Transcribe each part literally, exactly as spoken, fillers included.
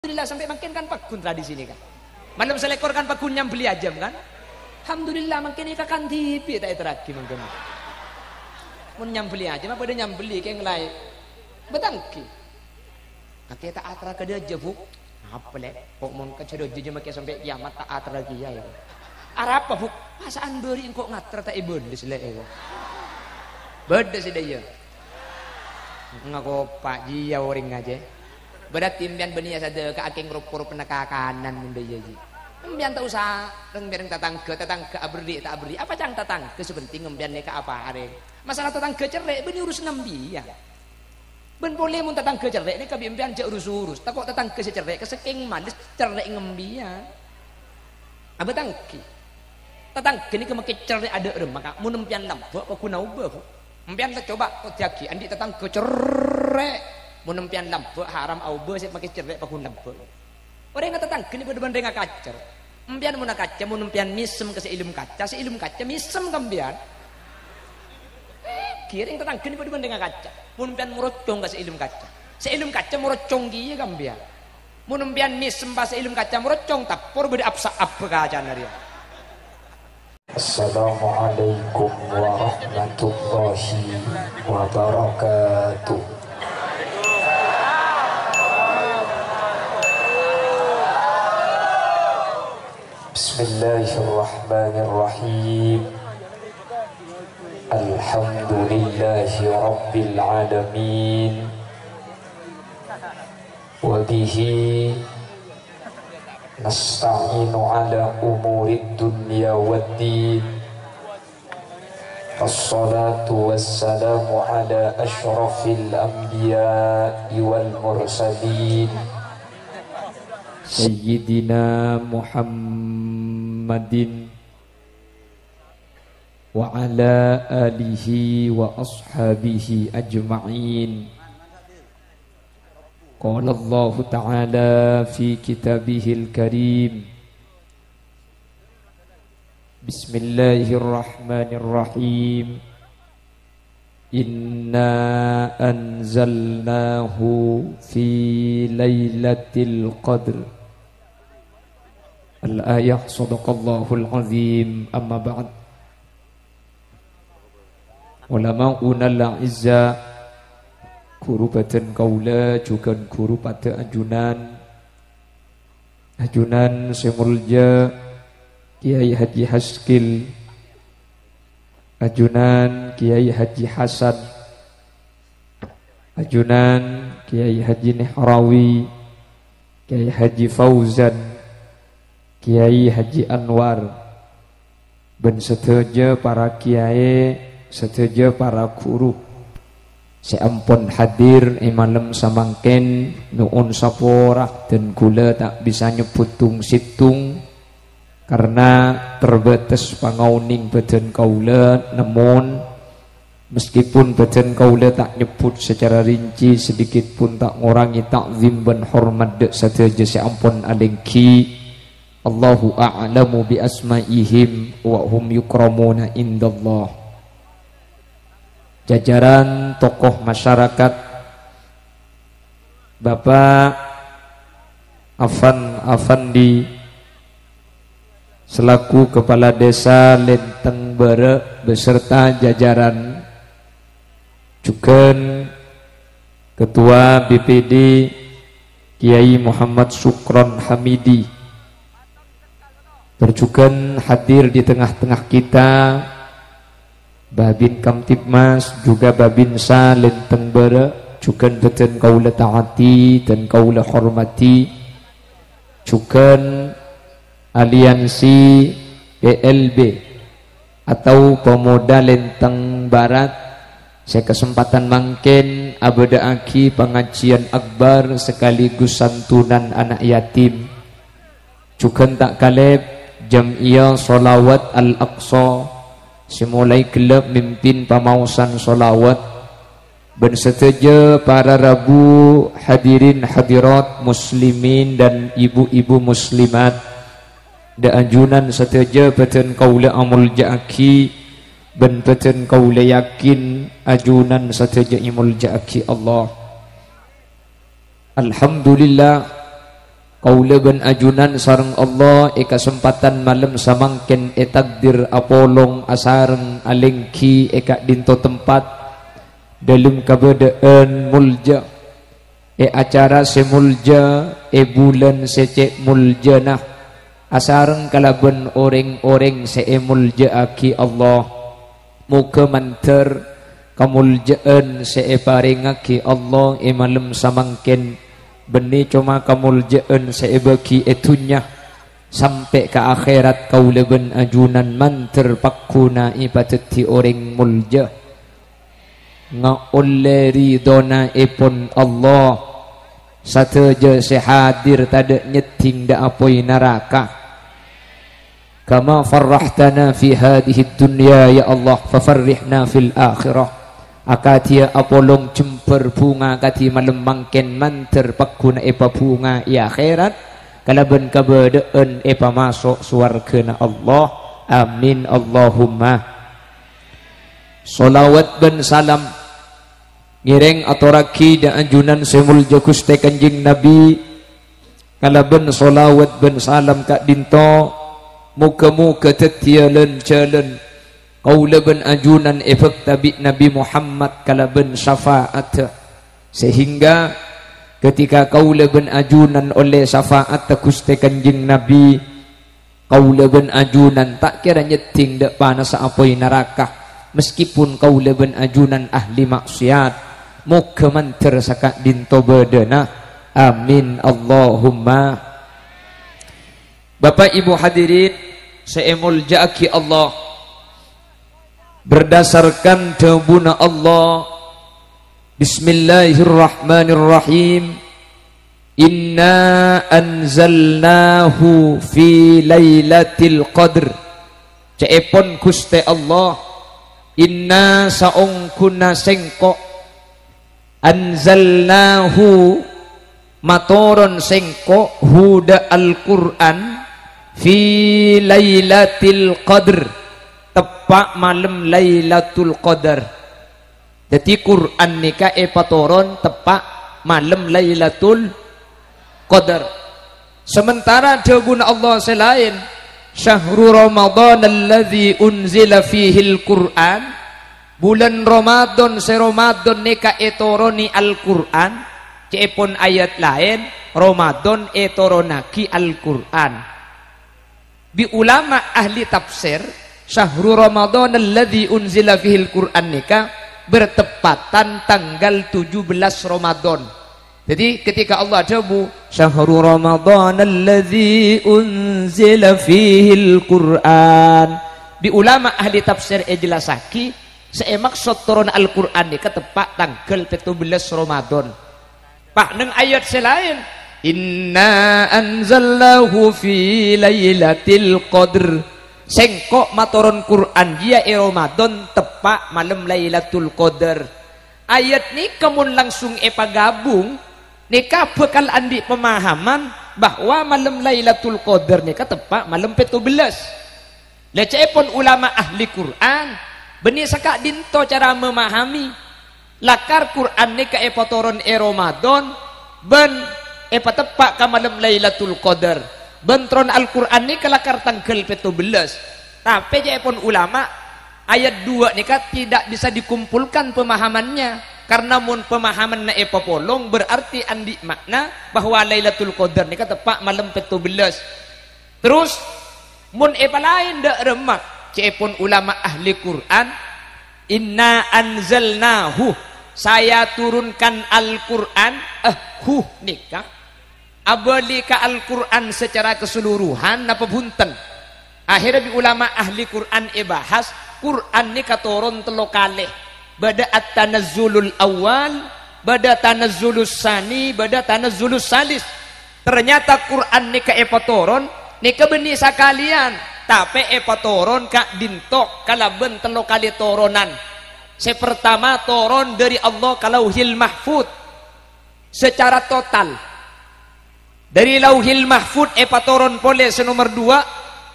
Alhamdulillah, sampè' mangkèn kan pagghun tradisina, kan. Malem salèkor kan pagghun nyambelli ajâm, kan. Alhamdulillah, mangkèn èkakan dhibi' ta' èterraghi mangkèn. Mon nyambelli ajâm, apa bâdâ nyambelli kèng laèn. Bâtanggi. Kakè ta' aterra ka dâjâ, Bu'. Apa, Lè'? Kok mon ka dâjâ makè sampè' kiamat ta' aterra kèya, ya. Arapa, Bu'? Pasa'an bâri' engko' ngater ta' èbâles, Lè', ya. Bâdâ sè dâjâ. Ngakopa' jiyâ orèng ajâ. Berarti empèyan bânnè sadâkah akèng rop-koropanna kakanan mon dâjâ, ji. Empèyan ta' osa reng-bhâreng tatangghâ, tatangghâ aberri' ta' aberri'. Apa ca'na tatangghâ sè penting empèyan nèka apa arèng. Masalah tatangghâ cerrè' bânnè urus nembiyân. Bân polè mon tatangghâ cerrè' nèka bi' empèyan jhâ' rus-urus. Tako' tatangghâ sè cerrè' ka sakèng males cerrè' ngembiyân. Abâtanggi. Tatangghâ nèka makè cerrè' adâ' remma, Ka'. Mon empèyan lambâ', paggun aobâ, Bu'. Empèyan la coba todiyâghi, andi' tatangghâ cerrè'. Mon empèyan lambâ', haram aobâ sè makè cerrè' paggun lambâ'. Orèngnga tatangghâ nèka padâ bân rèng akaca. Empèyan mon akaca, mon empèyan mèsem ka sè è lem kaca, sè è lem kaca mèsem ka empèyan. Ghi rèng tatangghâ nèka padâ bân rèng akaca. Mon empèyan morocong ka sè è lem kaca, sè è lem kaca morocong kèya ka empèyan. Mon empèyan mèsem pas è lem kaca morocong, tapor bâdâ apsa-, abbâ kacana rèya. Assalamualaikum warahmatullahi wabarakatuh. Bismillahirrahmanirrahim. Alhamdulillahi rabbil alamin. Wa bihi nasta'inu ala umurid dunya waddin. Wassalatu wassalamu ala asyrafil anbiya'i wal mursalin, Sayyidina Muhammadin wa ala alihi wa ashabihi ajma'in. Qala Allahu ta'ala fi kitabihil karim. Bismillahirrahmanirrahim. Inna anzalnahu fi lailatul qadr. Al-ayah, sadaqallahul azim. Amma ba'd. Ulama'unal a'izza, ghuru bhâdhân kaulâ jhughân ghuru paḍâ ajunan, ajunan sè molja Kiai Haji Haskil, ajunan Kiai Haji Hasan, ajunan Kiai Haji Nehrawi, Kiai Haji Fauzan, Kiai Haji Anwar, bân sadhâjâ para kiai, sadhâjâ para ghuru sè ampon hadir è malem samangkèn, nyo'on sapora, dân kaulâ ta' bisa nyebbhut tong-sèttong karna terbatas pangaonèng bhâdhân kaulâ, namong meskipun bhâdhân kaulâ ta' nyebbhut sacara rinci, sedikit pun ta' ngorangè ta'zim bân hormat ḍâ' sadhâjâ sè ampon alèngghi. Allahu a'lamu bi asma'ihim wa hum yukramuna indallah. Jajaran tokoh masyarakat, Bapak Afan Afandi selaku Kepala Desa Lenteng Bârâ' beserta jajaran, jhughân Ketua B P D Kiai Muhammad Sukron Hamidi, tor jhughân hadir di tengah-tengah kita, Babin Kamtibmas, juga Babinsa Lenteng Bârâ', jhughân bhâdhân kaulâ ta'ati dan kaulâ hormati, jhughân Aliansi P L B atau Pemuda Lenteng Barat, sè kasempadhân mangkèn abâḍâ'aghi pangajiân akbar sekaligus santunan ana' yatim. Jhughân ta' kalèp Jam'iyah Sholawat Al-Aqsa sè molaè ghellâ' mimpin pamaosan sholawat, bân sadhâjâ para rabu hadirin hadirat muslimin dan ibu-ibu muslimat. Ḍâ' ajunan sadhâjâ bhâdhân kaulâ amolja'aghi, bân bhâdhân kaulâ yakin ajunan sadhâjâ èmolja'aghi Allah. Alhamdulillah, Kaulâ bân ajunan sareng Allah è kasempadhân malem samangkèn ètakdir apolong asareng alèngghi è ka'dinto tempat, dâlem kabâdâ'ân molja, è acara sè molja, è bulân sè cè' moljâna, asareng kalabân orèng-orèng sè èmolja'aghi Allah. Moghâ mandhâr kamoljâ'ân sè èparèngaghi Allah è malem samangkèn, bânnè coma kamoljâ'ân sè èbâghi è dhunnya, sampè' ka akhèrat kaulâ bân ajunan mandhâr pagghuna èpadhâddhi orèng molja. Ngaollè ridhona èpon Allah, sadhâjâ sè hadir tadâ' nyeddhing dâ' apoy naraka. Kama farrahtana fi hadhihid dunya, ya Allah, fafarrihna fil akhirah. Akadhiyâ apolong jembhâr bhunga kadhi malem mangkèn mandhâr pagghuna èpabhunga è akhèrat, kalabân kabâdâ'ân èpamaso' sowarghâna Allah. Amin, Allahumma. Sholawat bân salam ngèrèng atorraghi dâ' ajunan sè molja Ghustè Kanjeng Nabi, kalabân sholawat bân salam ka'dinto, moghâ-moghâ dhâddhiyâ lân-jhâlân kaulâ bân ajunan èbhâkta bi' Nabi Muhammad kalabân syafa'atta, sehingga ketika kaulâ bân ajunan ollè syafa'atta Ghustè Kanjeng Nabi, kaulâ bân ajunan ta' kèra nyeddhing dâ' panassa apoy naraka, meskipun kaulâ bân ajunan ahli maksiat. Moghâ mandhâr saka'dinto bâdâna. Amin, Allahumma. Bapa' Ibu hadirin sè èmolja'aghi Allah, berdasarkan dhâbuna Allah, Bismillahirrahmanirrahim. Inna anzalnahu fi lailatul qadr. Ca'èpon Ghustè Allah, "Inna, saongghuna sèngko', anzalnahu, matoron sèngko', hu, dâ' Al-Qur'an, fi lailatul qadr, teppa' malem Lailatul Qadar." Dhâddhi, Qur'an nèka èpatoron teppa' malem Lailatul Qadar. Sementara dhâbuna Allah sè laèn, "Syahru Ramadhanalladzi unzila fihil Qur'an," bulân Ramadan sè Ramadan nèka ètoronè Al-Qur'an, ca'èpon ayat laèn, Ramadan ètoronnaghi Al-Qur'an. Bi' ulama ahli tafsir, "Syahru Ramadhan alladzi unzila fihil Qur'an" nèka bertepatan tanggal tujuh belas Ramadan. Jadi, ketika Allah adhâbu, "Syahru Ramadhan alladzi unzila fihil Qur'an," bi' ulama ahli tafsir èjellassaghi, sè èmaksod toron Al-Qur'an nèka teppa' tanggal pètto belas Ramadan. Pas neng ayat sè laèn, "Inna anzalnahu fi lailatul qadr." Sèngko' matoron Qur'an jiyâ è Ramadan teppa' malem Lailatul Qadar. Ayat nèka mon langsung èpagabung, nèka bhâkal andi' pemahaman bahwa malem Lailatul Qadar nèka teppa' malem pètto belas. Lè ca'èpon ulama ahli Qur'an, bânnè saka'dinto cara memahami. Lakar Qur'an nèka èpatoron è Ramadan, bân èpateppa' ka malem Lailatul Qadar. Bân toron Al-Qur'an nèka lakar tanggal pètto belas. Tapè ca'èpon ulama, ayat dua nèka tidak bisa dikumpulkan pemahamannya. Karena mon pemahamanna èpapolong, berarti andi' makna bahwa Lailatul Qadar nèka teppa' malem pètto belas. Terros, mon èpalaèn dâ' remma, ca'èpon ulama ahli Qur'an, "Inna anzalnahu," saya turunkan Al-Qur'an, eh, "hu" nèka abâli ka Al-Qur'an secara keseluruhan napa bhunten? Akhèrra bi' ulama ahli Qur'an èbahas, Qur'an nèka toron tello kalè. Bâdâ At-Tanazzulul Awwal, bâdâ Tanazzulus Sani, bâdâ Tanazzulus Salis. Ternyata Qur'an nèka èpatoron, nèka bânnè sakalèyan, tapè èpatoron ka'dinto kalabân tello kalè toronan. Sè partama toron dâri Allah ka Lauhil Mahfudz secara total. Dâri Lauhil Mahfudz èpatoron polè sè nomer duwâ',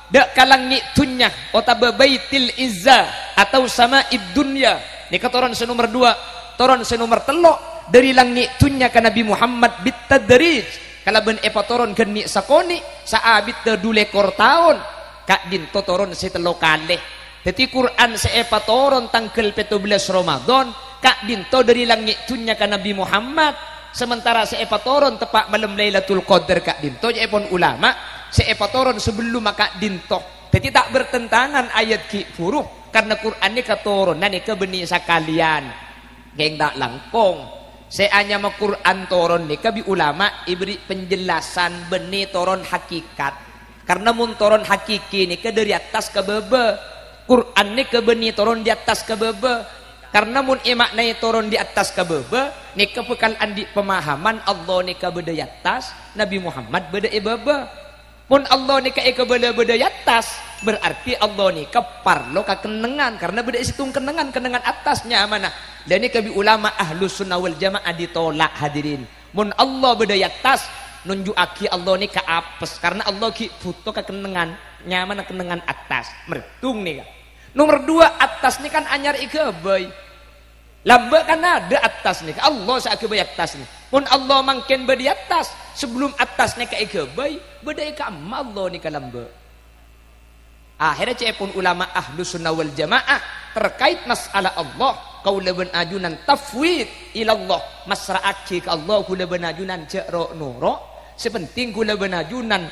dâ' ka langngè' dhunnya otabâ Baitil Izza atau Sama'id Dunya. Nèka toron sè nomer duwâ'. Toron sè nomer tello' dâri langngè' dhunnya ka Nabi Muhammad bit tadrij. Kalabân èpatoron ghân mè' sakonè', saabiddhâ dhu lèkor taon, ka'dinto toron sè tello kalè. Dhâddhi, Qur'an sè èpatoron tangghâl pètto bellâs Ramadhan, ka'dinto dhâri langngè' dhunnya ka Nabbhi Muhammad, sementara sè èpatoron teppa' malem Lailatul Qadar ka'dinto, ca'èpon ulama, sè èpatoron sabellumma ka'dinto. Dhâddhi, ta' bertentangan ayat ghi' bhuru, karna Qur'an nèka toron, nèka bânnè sakalèyan. Kèng ta' langkong. Sè anyama Qur'an toron nèka bi' ulama èberri' penjelasan bânnè toron hakikat. Karna mon toron hakiki nèka dhâri attas ka bâbâ. Qur'an nèka bânnè toron di attas ka bâbâ. Karna mon èma'naè toron di attas ka bâbâ, nèka bhâkal andi' pemahaman Allah nèka bâdâ è attas, Nabbhi Muhammad bâdâ è bâbâ. Mon Allah nèka èkabâlâ bâdâ è attas, berarti Allah nèka parlo ka kennengngan, karna bâdâ è sèttong kennengngan, kennengngan attas nyamana. Lha nèka bi' ulama Ahlus Sunnah wal Jamaah ditolak, hadirin. Mon Allah bâdâ è attas, nonjhu'aghi Allah nèka apes, karna Allah ghi' bhuto ka kennengngan, nyamana kennengngan attas. Merdung nèka. Nomer dua, attas nèka kan anyar èghâbây. Lambâ' kan adâ' attas nèka, Allah sè aghâbây attas nèka. Mon Allah mangkèn bâdâ è attas, sabellum attas nèka èghâbây, bâdâ è ka'emma Allah nèka lambâ'. Akhèrra ca'èpon ulama Ahlus Sunnah wal Jamaah terkait masalah Allah, kaulâ bân ajunan tafwid ilallah, massra'aghi ka Allah, kaulâ bân ajunan jhâ' ro'-noro', sè penting kaulâ bân ajunan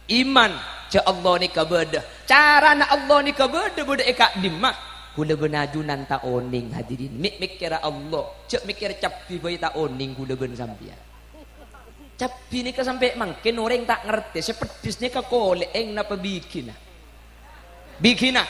iman, jhâ' Allah nèka bâdâ. Carana Allah nèka bâdâ, bâdâ è ka'dimma? Kaulâ bân ajunan ta' onèng, hadirin. Mè' mèkkèra Allah, jhâ' mèkkèr cabbhi bhâi ta' onèng kaulâ bân sampèyan. Cabbhi nèka sampè' mangkèn orèng ta' ngartè, sè peddhis nèka kolè'èng napa bighina. Bighina.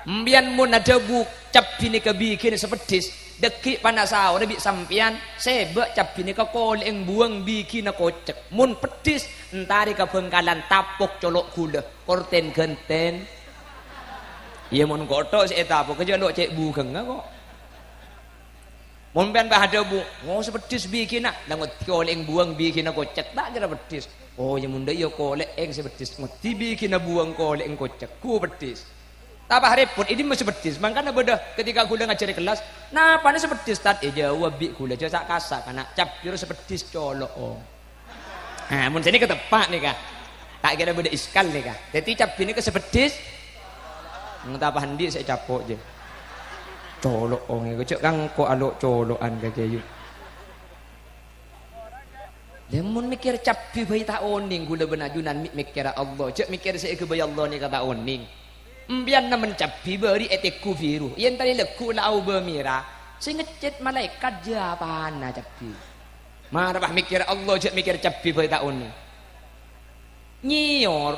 Empèyan mon adhâbu cabbhi nèka bighina sè peddhis, dhâggi' panasaorra bi' sampèyan, sèbâ' cabbhi nèka kolè'èng buwâng bighina kocèk. Mon peddhis, entarè ka Bhângkalan tapok colo' ghulâ, kor ten-ghânten. Iyâ, mon kotho' sè ètapok, jhâ' lo' cè' bughângnga ko'. Mon pèyan pas adhâbu, "Oh, sè peddhis bighina," la ngoddhi kolè'èng buwâng bighina kocèk, ta' kèra peddhis. "Oh, iyâ, mon dâ' iyâ kolè'èng sè peddhis," ngoddhi bighina buwâng kolè'èng kocèk, ghu peddhis. Tapah rèpot, "È dimma sè peddhis?" Mangkana bâdâ ketika ghulâ ngajhâr è kellas, "Napana sè peddhis, Tad?" Èjâwâb bi' ghulâ, jhâ' sa'-kasa', "Kana' cabbhi rowa sè peddhis, colo', Om." Nah, mon sè nèka teppa' nèka. Ta' kèra bâdâ iskal nèka. Dhâddhi cabbhi nèka sè peddhis. Neng tapah andi' sè ècapo' jâ. Colo' ongè, jhâ' kangko alo' colo'an ka kèyu. Lha mon mèkkèr cabbhi bhâi ta' onèng, ghulâ bân ajunan mè' mèkkèra Allah. Jhâ' mèkkèr sè èghâbây Allah nèka ta' onèng. Empèyan namen cabbhi bâri' ètèggu biru. Yèn tarè lagghu' la aobâ mèra. Sè ngecèt malaèkat jâ apana cabbhi. Mara pas mèkkèr Allah, jhâ' mèkkèr cabbhi bhâi ta' onèng. Nyèyor,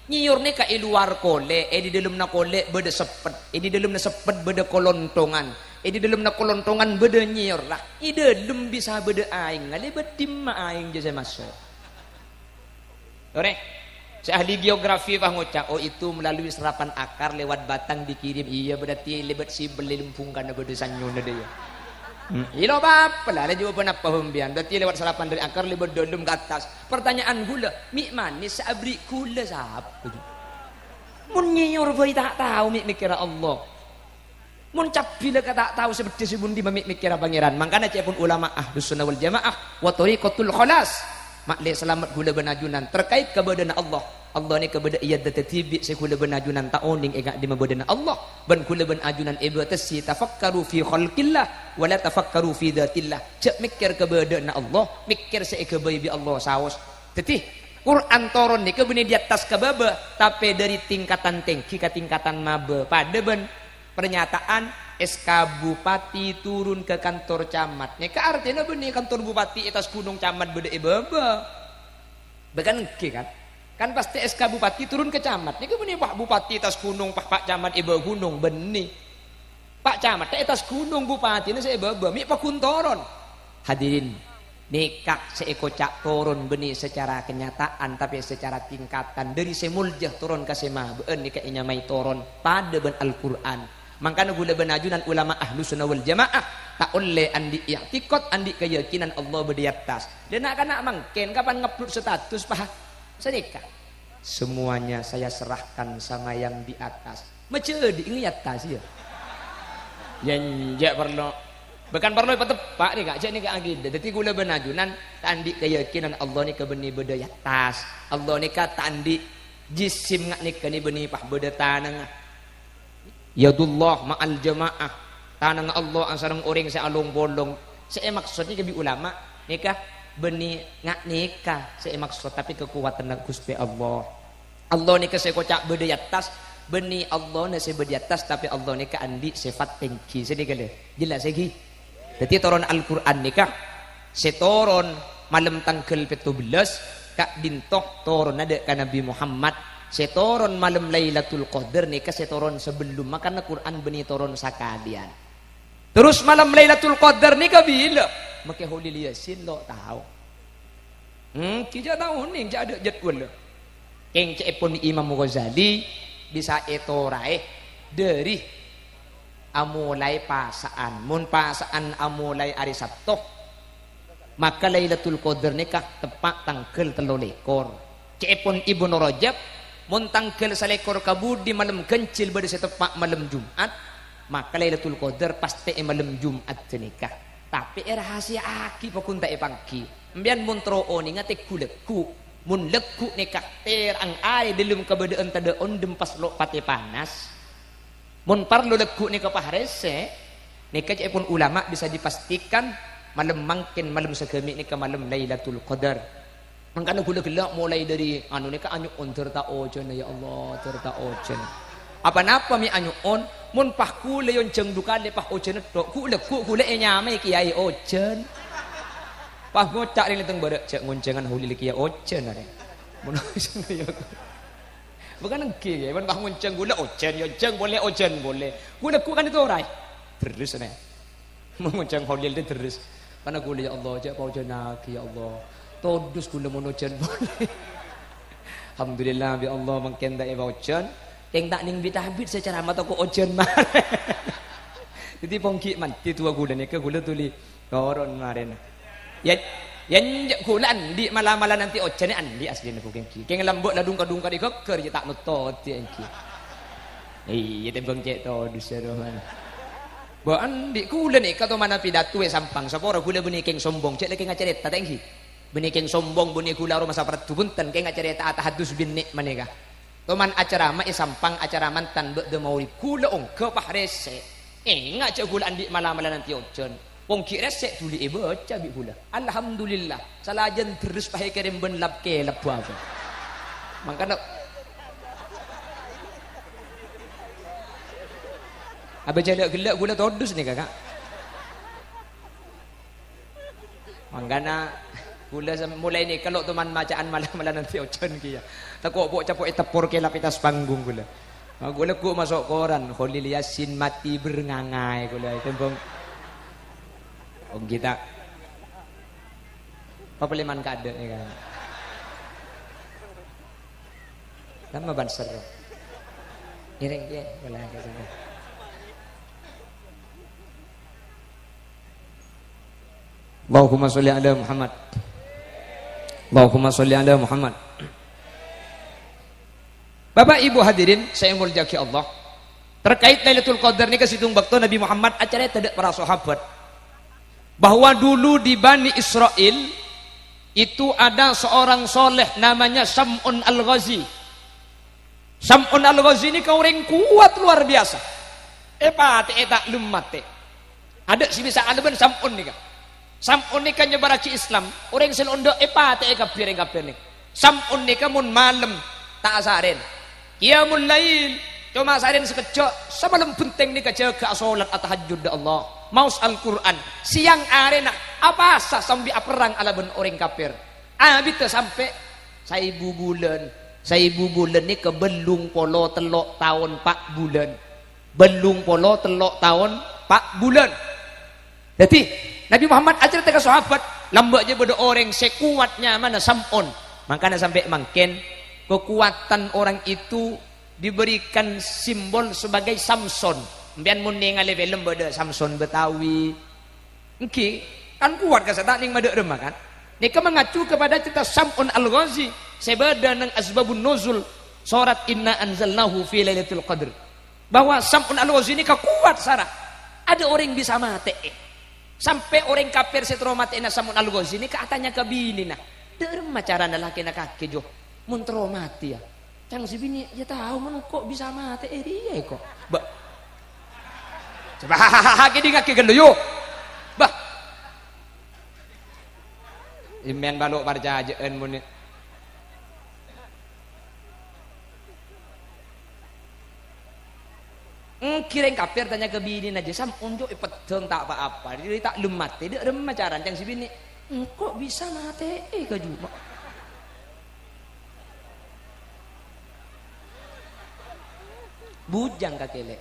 nyèyor nèka è lowar kolè', è dâlem kolè' bâdâ seppet, è dâlem seppet bâdâ kolonthongan, è dâlem kolonthongan bâdâ nyèyor, la è dâlem bisa bâdâ aèng, la bâdâ dimma aèng jâ sè maso'. Torè, sè ahli geografi pas ngoca', "Oh, itu melalui serapan akar lewat batang dikirim." Iyâ, berarti lèbât sibel è lembung kana bâdâ sanyona dâ' iyâ. Hmm, iyâ lo' apa-apa la, la jâwâbhân apa sampèyan? Berarti lewat serapan dari akar, lèbât dâlem ka attas. Pertanyaan ghulâ, mè' manè sè aberri' ghulâ sapa? Mon nyèyor bhâi ta' tao mè' mèkkèra Allah. Mon cabbhi la ka ta' tao sè peddhis è bundi, ma' mè' mèkkèra Pangèran. Mangkana ca'èpon ulama Ahlus Sunnah wal Jamaah, "Wa thariqatul khalas." Ma'lè salamet ghulâ bân ajunan terkait kabâdâ'ânna Allah. Allah nèka bâdâ è dhâddhâ dhibi' sè ghulâ bân ajunan ta' onèng è ka'dimma bâdâna Allah. Bân ghulâ bân ajunan èbâtesi, "Tafakkaru fi khalqillah, wa la tafakkaru fi dzatillah." Jhâ' mèkkèr kabâdâ'ânna Allah, mèkkèr sè èghâbây bi' Allah saos. Dhâddhi, Qur'an toron nèka bânnè di attas ka bâbâ, tapè dâri tingkatan tèngghi ka tingkatan mabâ. Padâ bân Pernyataan S K Bupati turun ke kantor camat. Nèka artèna bânnè kantor bupati è attas ghunong, camat bâdâ è bâbâ. Bâ kan ènggi, kan? Kan pastè S K Bupati turun ke camat. Nèka bânnè Pak Bupati è attas ghunong, Pak, Pak Camat è bâbâ ghunong, bânnè. Pak Camat è attas ghunong, bupatina sè è bâbâ, mè' pagghun toron. Hadirin, nèka sè èkoca' toron bânnè sacara kenyataan, tapè sacara tingkatan, dâri sè molja toron ka sè mabâ'ân nèka ènyamaè toron padâ bân Al-Qur'an. Mangkana ghulâ bân ajunan ulama Ahlus Sunnah wal Jamaah ta' ollè andi' i'tikad, andi' kayakinan Allah bâdâ è attas. Lha na'-kana' mangkèn kapan ngupload status, Pak? Sanèka. "Semuanya saya serahkan sama yang di atas." Majâdi' è attas, iyâ. Yâ, enjâ' parlo. Bahkan parlo èpateppa' nèka, jhâ' nèka akidah. Dhâddhi kaulâ bân ajunan ta' andi' kayakinan Allah nèka bânnè bâdâ è attas. Allah nèka ta' andi' jisim nga' nèka nè bânnè pas bâdâ tanangnga. Yadullah ma'al jama'ah. Tanangnga Allah asareng orèng sè along-polong. Sè èmaksod nèka bi' ulama nèka bânnè nga' nèka sè èmaksod, tapè kakowadhânna Ghustè Allah. Allah nèka sè koca' bâdâ è attas, bânnè Allahna sè bâdâ è attas, tapè Allah nèka andi' sèfat tèngghi. Sè nèka lè, jelas ghi? Dhâddhi toron Al-Qur'an nèka sè toron malem tangghâl pètto bellâs, ka'dinto toronna dâ' ka Nabbhi Muhammad. Sè toron malem Lailatul Qadar nèka sè toron sabellumma, karna Qur'an bânnè toron sakalèyan. Terros malem Lailatul Qadar nèka bilâ? Makkè Kholil Yasin lo' tao. Hmm, ghi' jhâ' tao onèng, jhâ' adâ' jadwal. Kèng ca'èpon Imam Ghazali bisa ètoraè dâri amolaè pasa'an. Mon pasa'an amolaè arè Sabto, maka Lailatul Qadar nèka teppa' tangghâl tello lèkor. Ca'èpon Ibnu Rajab, mon tangghâl salèkor kabudi malem Ghânjhil bâdâ sè teppa' malem Jum'at, maka Lailatul Qadar pastè è malem Jum'at ghânèka. Tapè èrahasiyaaghi, paggun ta' èpangghi. Empèyan mon terro onènga teggu-lagghu. Mon lagghu' nèka terang arè dâlem kabâdâ'ân tadâ' ondhem pas lo' patè panas. Mon parlo lagghu' nèka pas rèsè', nèka ca'èpon ulama bisa dipastikan malem mangkèn, malem saghâmè' nèka malem Lailatul Qadar. Mangkana ghulâ ghellâ' molaè dâri anu nèka anyo'on, "Dâr ta' ojhân, ya Allah, dâr ta' ojhân." Apa-napa mè' anyo'on, mon pas ghulâ èonjhâng du kalè pas ojhâna tho', ghu'-, lagghu' ghulâ ènyamaè kèyaè ojhân. Pas ngoca' rèng lèntèng bârâ', "Jhâ' ngonjhângan Kholil kèya ojhân arè." Mon ojhân ya. Bukan engghi, ya, mon pas ngonjhâng ghulâ ojhân, ya onjhâng polè, ojhân polè. Ghulâ ghu' kan ètoraè. Terros, nè. Mon ngonjhâng Kholil terros. Karna ghulâ, "Ya Allah, jhâ' paojhânaghi, ya Allah. Todus ghulâ mon ojhân polè." Alhamdulillah, bi' Allah mangkèn ta' èpaojhân. Kèng ta' nèng bit-abit sè ceramah tako' ojhân marè. Dhâddhi ponggi' mandhi towa ghulâ nèka, ghulâ dhuli Toron marèna. Yâ, yâ, enjâ' ghulâ andi' mala-mala nanti ojhânna andi' asllina, Bu, kèng ghi. Kèng lambâ' la dhungka-dhungka è ghâggâr, yâ ta' notto' andi' ènggi. Iyâ, tèmbhâng cè' todus, ya, roh, man. Bâ' andi' ghulâ nèka tomana pidato è Sampang, sapora ghulâ bânnè kèng sombong, cè' la kèng acarèta, ta' ènggi. Bânnè kèng sombong, bânnè ghulâ aromasa pardu, bhunten, kèng acarèta tahadus binè' manèka. Toman acarama è Sampang, acara mantan bâ'da maulid. Ghulâ ongghâ pas rèsè'. Enga' jhâ' ghulâ andi' mala-mala nanti ojhân. Ponggi' rèsè' dhuli èbâca bi' ghulâ. Alhamdulillah, salajân terros pas èkèrèm bân lap-kèlap bâ apa. Mangkana abâ' jhâ' ghellâ' ghulâ todus nèka, Ka'. Mangkana, ghulâ sem-, molaè nèka lo' toman maca'an mala-mala nanti ojhân kèya. Tako' po'-capo' èteppor kèlap è attas panggung ghulâ. Ma' ghulâ ghu' maso' koran, Kholil Yasin mati berngangai ghulâ. Tembhâng. Ongghâ ta'. Papaleman kadâ' nèka. Lama banser. Ngiring, kèya, ghulâ. Allahumma sholli ala Muhammad. Allahumma sholli ala Muhammad. Bapak Ibu hadirin sè èmoljâ'aghi Allah, terkait Lailatul Qadar nèka sèttong bâkto Nabi Muhammad acarèta dâ' para sahabat bahwa dulu di Bani Israel itu ada seorang soleh namanya Sam'un Al-Ghazi. Sam'un Al-Ghazi nèka orèng kowat lowar biyasa. Èpatè'è ta' lem matè. Adâ' sè bisa alabân Sam'un nèka. Sam'un nèka nyebarraghi Islam, orèng sè lo' endâ' èpatè'è kabbhi orèng kafir nèka. Sam'un nèka mon malem ta' asarèn. Qiyamul lail, coma asarèn sakejjhâ', samalem bhenteng nèka jâgâ asolat atahajjud dâ' Allah. Maos Al-Qur'an, sèyang arèna apasa sambi aperrang alabân orèng kafir. Abiddhâ sampè' saèbu bulân. Saèbu bulân nèka bâllung polo tello' taon pa' bulân. Bâllung polo tello' taon pa' bulân. Dhâddhi, Nabi Muhammad acarèta ka sahabat, lambâ' jâ bâdâ orèng sè kowat nyamana Sam'un. Mangkana sampè' mangkèn, kekuatan orang itu diberikan simbol sebagai Samson. Sampèyan mon nèngalè film bâdâ Samson Betawi, Èngghi, kan kowat kassa' ta' nèng madâ' remma, kan? Nèka mengacu kepada cerita Sam'un Al-Ghazi sè bâdâ neng Asbabun Nuzul sorat Inna Anzalnahu fi Lailatul Qadr. Bahwa Sam'un Al-Ghazi nèka kowat sara. Adâ' orèng bisa matè'è. Sampè' orèng kafir sè terro matè'ana Sam'un Al-Ghazi nèka atanya ka binèna, "Dâ' remma carana lakèna kakè, Jo, mon terro matè, yâ?" Ca'na sè binè', "Yâ tao, mon engko' bisa matè'è rèya, ko'." Bâ-, coba, kèdingngaghi ghâllu, yu. Bâ. Sampèyan bâlo' parcajâ'ân mon Èngghi rèng kafir tanya ka binèna, "Jâ, Sam'un, Jo, èpeddhâng ta' pa-apa, jârèya ta' lem matè, dâ' remma carana?" Ca'na sè binè', "Engko' bisa matè'è ka juma'." Bujâng kakè lè'.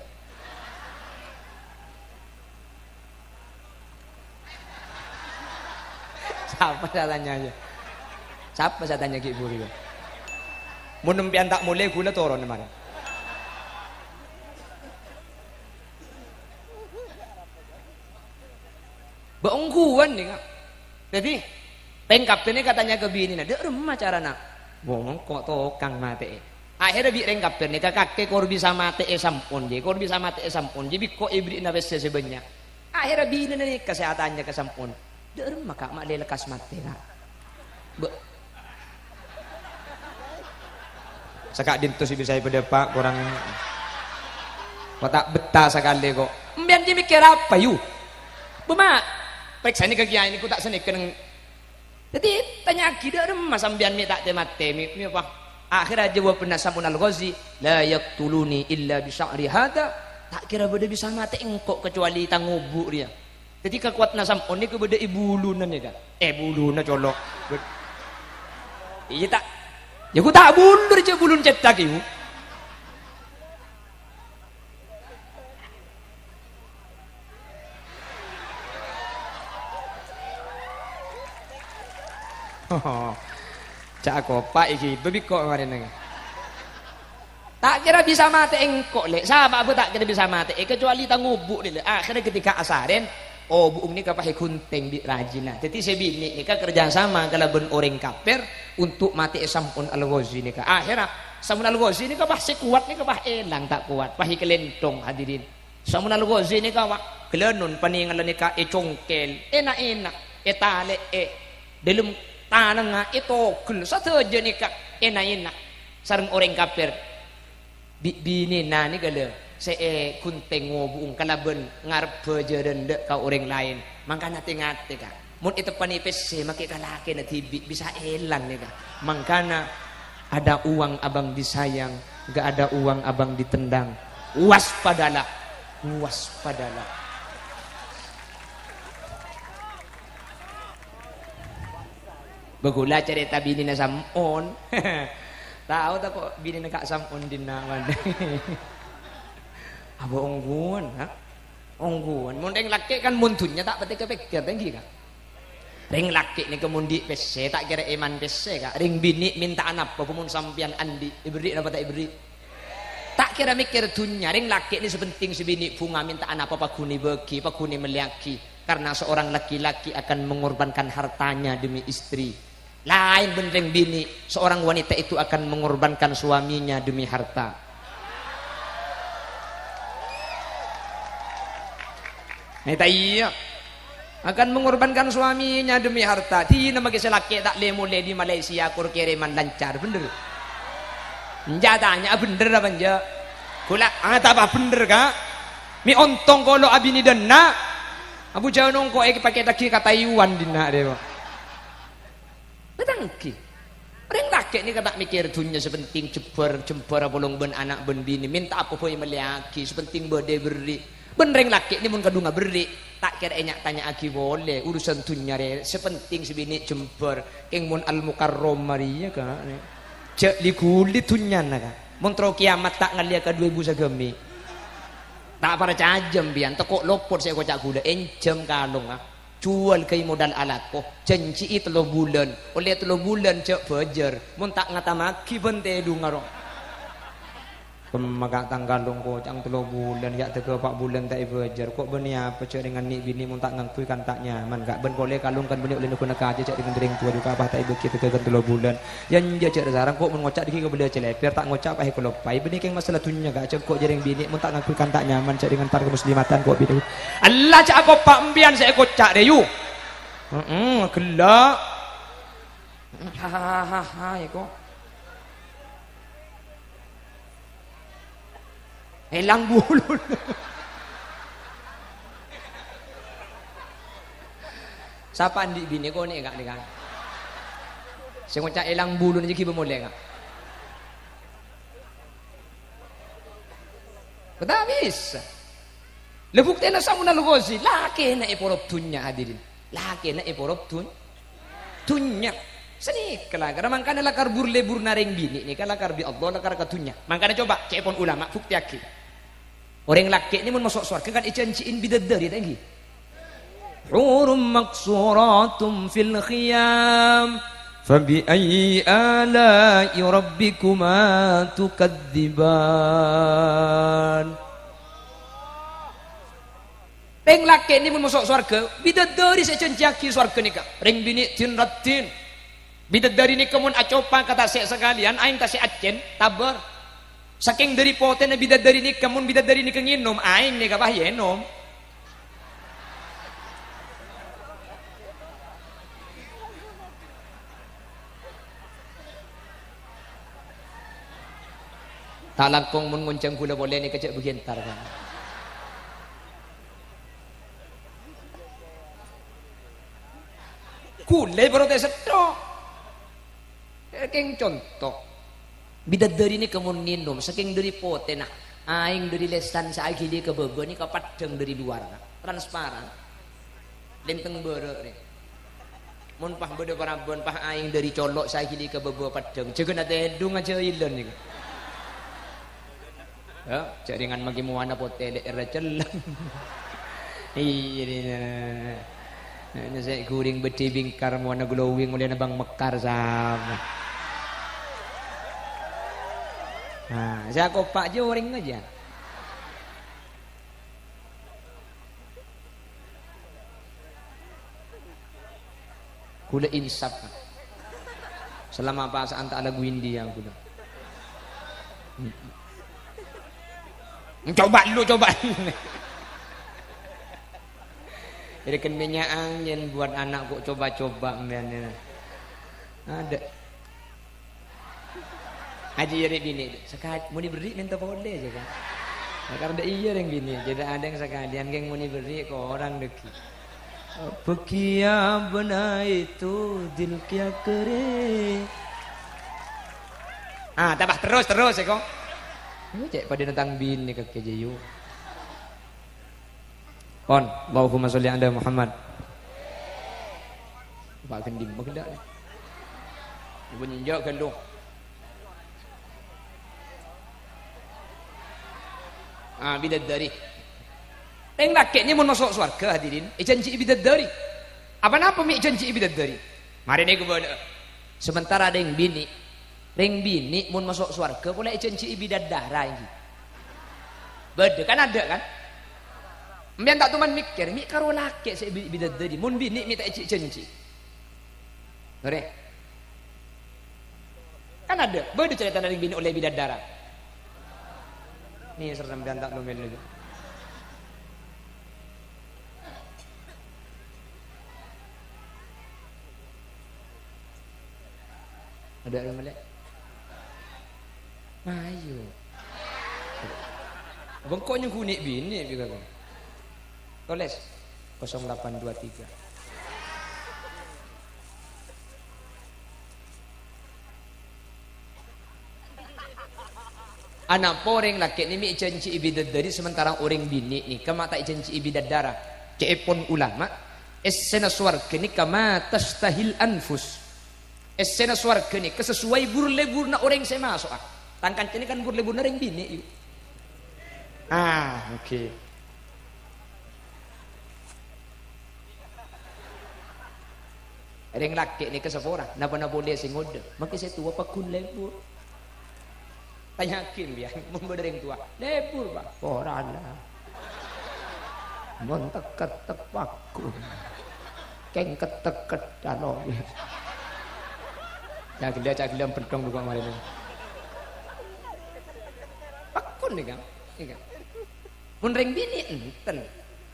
Sapa sè atanya, yâ? Sapa sè atanya ghi' buru, yâ? Mon sampèyan ta' molè, ghulâ toron marè. Bâ' ongghuwân nèka. Dhâddhi, rèng kafir nèka tanya ka binèna, "Dâ' remma carana?" "Wong engko' tokang matè'è." Akhèrra bi' rèng kafir nèka, "Kakè kor bisa matè'è Sam'un, jâ, kor bisa matè'è Sam'un, jâ, bi' ko' èberri'na pèssè sè bânnya'." Akhèrra binèna nèka sè atanya ka Sam'un, "Dâ' remma, Ka', ma' lè lekkas matè, Ka'?" Bâ-, saka'dinto sè bisa èpadâpa', korang, ko' ta' bettah sakalè, ko'. Sampèyan jâ mèkkèr apa, yu? Bâ' ma', parèksanè ka kèyaè nèko ta' sanèka neng Dhâddhi, tanya'aghi, "Dâ' remma sampèyan mè' ta' tè-matè, mè', mè' apa?" Akhèrra jâwâbbhâna Sam'un Al-Ghazi, "La yaqtuluni illa bi sya'ri hadha." Ta' kèra bâdâ bisa matè engko' kacobâli tang obu' rèya. Dhâddhi, kakowadhânna Sam'un nèka bâdâ è buluna nèka. È, buluna colo'. Iyâ, ta', yâ, ghu ta' bulur, cè' bulun cèthak, yâ. Ca' akopa' iki, bâbikko' marèna. Ta' kèra bisa matè engko', Lè'. Sapa'a bhâ ta' kèra bisa matè, kacobâli tang obu', Lè'. Akhèrra ketika asarèn, obu' nèka pas èghunting bi' rajina. Dhâddhi sè binè' nèka kerja sama kalabân orèng kafir untuk matè'è Sam'un Al-Ghazi nèka. Akhèrra Sam'un Al-Ghazi nèka pas sè kowat nèka pas èlang ta' kowat, pas èkalènthong, hadirin. Sam'un Al-Ghazi nèka, wa, ghâlânon panèngalla nèka ècongkèl, èna'-èna', ètalè'è, dâlem tanangnga ètoghel, sadhâjâ nèka èna'-èna' sareng orèng kafir. Bi' binèna nèka, lè, sè èghunting ngobu'eng kalabân ngarebbhâ jhârân dâ' ka orèng laèn. Mangkana tè-ngatè, Ka'. Mon èteppanè pèssè makè ka lakèna dhibi' bisa èlang nèka. Mangkana ada uang abang disayang, nggak ada uang abang ditendang. Waspadalah. Waspadalah. Bâ ghulâ carèta binèna Sam'on. Tao ta' ko' binèna Ka' Sam'on dinna', man. Abâ ongghuwân, ha? Ongghuwân. Mon rèng lakè' kan mon dhunnya ta' patè kapèkkèr, ta' ènggi, Ka'? Rèng lakè' nèka mon andi' pèssè, ta' kèra èman pèssè, Ka'. Rèng binè' mènta'a napa, mon sampèyan andi', èberri' napa ta' èberri'? Ta' kèra mèkkèr dhunnya, rèng lakè' nè sè pentèng sè binè' bhunga mènta'a napa paghun èbâghi, paghun èmellèyaghi. Karena seorang laki-laki akan mengorbankan hartanya demi istri. Laèn bân rèng binè', seorang wanita itu akan mengorbankan suaminya demi harta. Nè ta' iyâ? Akan mengorbankan suaminya demi harta. Dinah makè sè lakè' ta' lè-molè di Malaysia, kor kèrèman lancar, bhender? Enjâ' tanya'a bhender apa enjâ'? Ghulâ, ah, ta' apa bhender, Ka'? Mè' ontong kolo' abinè dâ' enna'. Abu jhân ongko' èpakè taghi ka Taiwan dinna' rè, Pak. Bâtanggi. Rèng lakè' nèka ta' mèkkèr dhunnya sè pentèng jembhâr, jembhâr apolong bân ana' bân binè. Mènta apa bhâi mellèyaghi, sè pentèng bâdâ èberri'. Bân rèng lakè' nè mon kadhungnga berri', ta' kèra ènya'-tanya'aghi polè urusan dhunnya rè, sè pentèng sè binè' jembhâr. Kèng mon Al-Mukarramah rèya, Ka', nè. Jhâ' li-ghuli dhunnyana, Ka'. Mon terro kèyamat ta' ngallèya ka duwâ èbu sagâmè'. Ta' parcajâ sampèyan, tako' lopot sè èkoca' ghulâ, ènjhâm kalongnga. Juwâl ghâi modal alako, jhânjhi'i tello bulân, ollè tello bulân jhâ' bhâjâr, mon ta' ngatamaghi bân tèdhungnga ro. Maka tang kalong koca'na tello bulân, ya' dâgâ pa' bulân ta' èbâjâr. Ko' bânnè apa jhâ' rèng anè' binè' mon ta' ngangghuy kan ta' nyaman, Ka'? Bân polè kalong kan bânnè ollè negghuna kajâ jhâ' rèng-rèng towa jhughân apa ta' èbâghi dâgâ kan tello bulân. Yâ, enjâ' jhâ' sareng, ko' mon ngoca' dhâggi' kabâlâ cèlèpèr, ta' ngoca' apa èkalopaè. Bânnè kèng masalah dhunnya, Ka'? Jhâ' ko' jhâ' rèng binè' mon ta' ngangghuy kan ta' nyaman jhâ' rèng antar ka muslimatan ko' bidhâ. Allah jhâ' akopa' empèyan sè èkoca' rèyu. Heeh, ghellâ'. Hahaha, ya ko'. Èlang bulun. Sapa andi' binè ko' nè, Ka', nè, Ka'? Sè ngoca' èlang bulun jâ' ghibâ molè, Ka'. Bâdâ bisa. Lha, buktèna Samunal Ghazi, lakèna èporop dhunnya, hadirin. Lakèna èporop dhun-, dhunnya. Sanèka lakar, mangkana lakar bur-lebbhurrâ rèng binè' nèka lakar bi' Allah, lakar ka dhunnya. Mangkana coba, ca'èpon ulama, buktèyaghi. Orèng lakè' nè mon maso' sowarghâ kan èjhânjhi'i bidadari, ta' ènggi? Hurum maqsuratun fil khiyam, fa bi ayyi ala'i rabbikuma tukadziban. Rèng lakè' nè mon maso' sowarghâ, bidadari sè èjhânjhiyaghi sowarghâ nèka. Rèng binè' din-raddin. Bidadari nèka mon acopa ka tasè' sakalèyan, aèng tasè' accèn, tabâr. Sakèng dâri potèna bidadari nèka, mon bidadari nèka ngènom, aèng nèka pas ènom. Ta' langkong mon ngonjhâng ghulâ polè nèka jhâ' bâgi entar, Ka'. Ghulâ èprotes sèttong. Kèng conto. Bidadari nèka mon ngènom, sakèng dâri potèna. Aèng dâri lèsan sè aghili ka bâbâ nèka paddhâng dâri lowar, Ka'. Transparan. Lèntèng bârâ' rè. Mon pas bâdâ parabân, pas aèng dâri colo' sè aghili ka bâbâ paddhâng. Jâgâna tèdung ajâ ilân nèka. Yâ, jhâ' rèng anè' maghi mowana potè lè' èrra cellèng. Iyâ, rèng. Nè, sè ghuring bâdhi bingkar mowana glowing ollèna Bang Mekar sama. Nah, sè akopa' jâ orèng ajâ. Ghulâ insaf, Ka'. Selama pasa'an ta' lagu India ghulâ. Coba lu, coba. Jadi kan minyak angin buat anak kok coba-coba, men, ya. Ada. Ajiyâ rè' binè', saka-, mon èberri' mènta polè jâ, Ka'. Karna iyâ rèng binè', jâ' ta' adâ' sakalèyan kèng mon èberri' korang dhâggi'. Bâgiya bâna itu dil kiyakere. Ah, tambah terus, terus, ya, kok. Ini cè' padâna tang binè' kakè jâ, yu. Pon, Allahumma sholli ala Muhammad. Pak Gending, Pak Gending. Ibu nyenjok gendong. Ah, bidadari. Rèng lakè' nè mon maso' sowarga, hadirin, èjhânjhi'i bidadari. Apa napa mè' èjhânjhi'i bidadari? Marèna kabâlâ'â. Sementara rèng binè', rèng binè' mon maso' sowarga polè èjhânjhi'i bidadara, ènggi. Bâdâ kan, adâ' kan? Empèyan ta' toman mèkkèr, mè' karo lakè' sè bi-, bidadari, mon binè' mè' ta' èjhânjhi. Orè. Kan adâ', bâdâ carètana rèng binè' ollè bidadara. Nè, serem empèyan ta' toman lagi. Adâ' rèng malè? Mayu. Bengko nyengghuni binè' bi' kala. Tolès. Kosong delapan dua tiga. Anapa orèng lakè' nè mè' èjhânjhi'i bidadari, sementara orèng binè' nèka ma' ta' èjhânjhi'i bidadara? Ca'èpon ulama, èssèna sowarga nèka ma tashtahil anfus. Èssèna sowarga nèka sesuai bur-lebburna orèng sè maso'a. Tang kanca nè kan bur-lebburna rèng binè', yu. Ah, oke. Rèng lakè' nèka sapora, napa-napa ollè sè ngodâ. Mangkè sè towa pagghun lebbur. Tanya'aghi sampèyan, mon bâdâ rèng towa, "Lebur, Pak?" "Ora la. Mon tek-kettek paggun. Kèng kettek-kettek alowi." Ca' ghellâ', ca' ghellâ' bendhong dhuwa' marèna. Paggun nèka, nèka. Mon rèng binè' enten.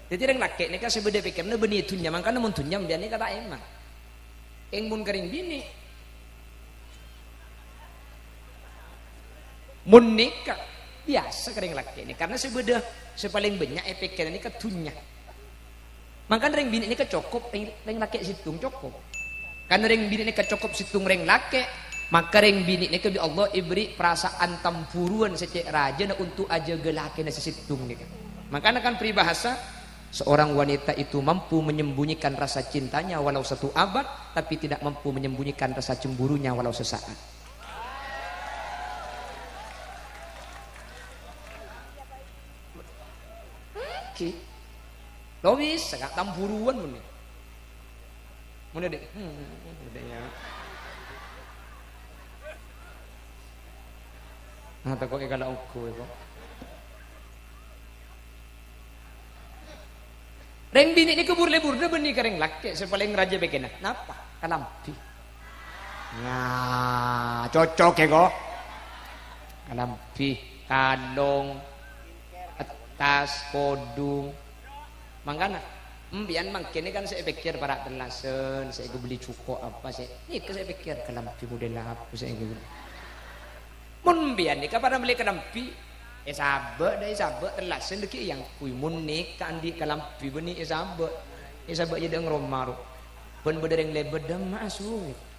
Dhâddhi rèng lakè' nèka sè bâdâ pèkkèranna bânnè dhunnya, mangkana mon dhunnya sampèyan nèka ta' èman. Kèng mon ka rèng binè'. Mon nèka biyasa ka rèng lakè' nèka, karna sè bâdâ sè palèng bânnya' èpèkkèra nèka dhunnya. Mangkana rèng binè' nèka cokop, rèng, rèng lakè' sèttong cokop. Karna rèng binè' nèka cokop sèttong rèng lakè', maka rèng binè' nèka bi' Allah èberri' perasaan tamburuwân sè cè' rajâna untuk ajâgâ lakèna sè sèttong nèka. Mangkana kan paribhasa, seorang wanita itu mampu menyembunyikan rasa cintanya walau satu abad, tapi tidak mampu menyembunyikan rasa cemburunya walau sesaat. Oke. Lo bisa, Kak, tamburuwân mènè. Mènè, Dek. Hmm, Dek, ya. Nah, tako' èkala' ongghu, kok. Rèng binè' nèka bur-lebburrâ bânnè ka rèng lakè' sè palèng rajâ pèkkèranna. Napa? Kalambhi. Nah, cocok, kok. Kalambhi, kalong, attas, kodhung. Mangkana, sampèyan mangkèn kan sè èpèkkèr para' tellasan, sè èkabelli jhuko' apa sè, nèka sè èpèkkèr kalambhi model apa sè èkabelli. Mon sampèyan nèka para' mellè kalambhi, èsabâ' dâ' èsabâ' tellasan dhâggi' èangghuy. Mon nèka andi' kalambhi bânnè èsabâ', èsabâ' è dâ'eng roma ro. Bân bâdâ rèng lèbât dâ' emma'a sowet.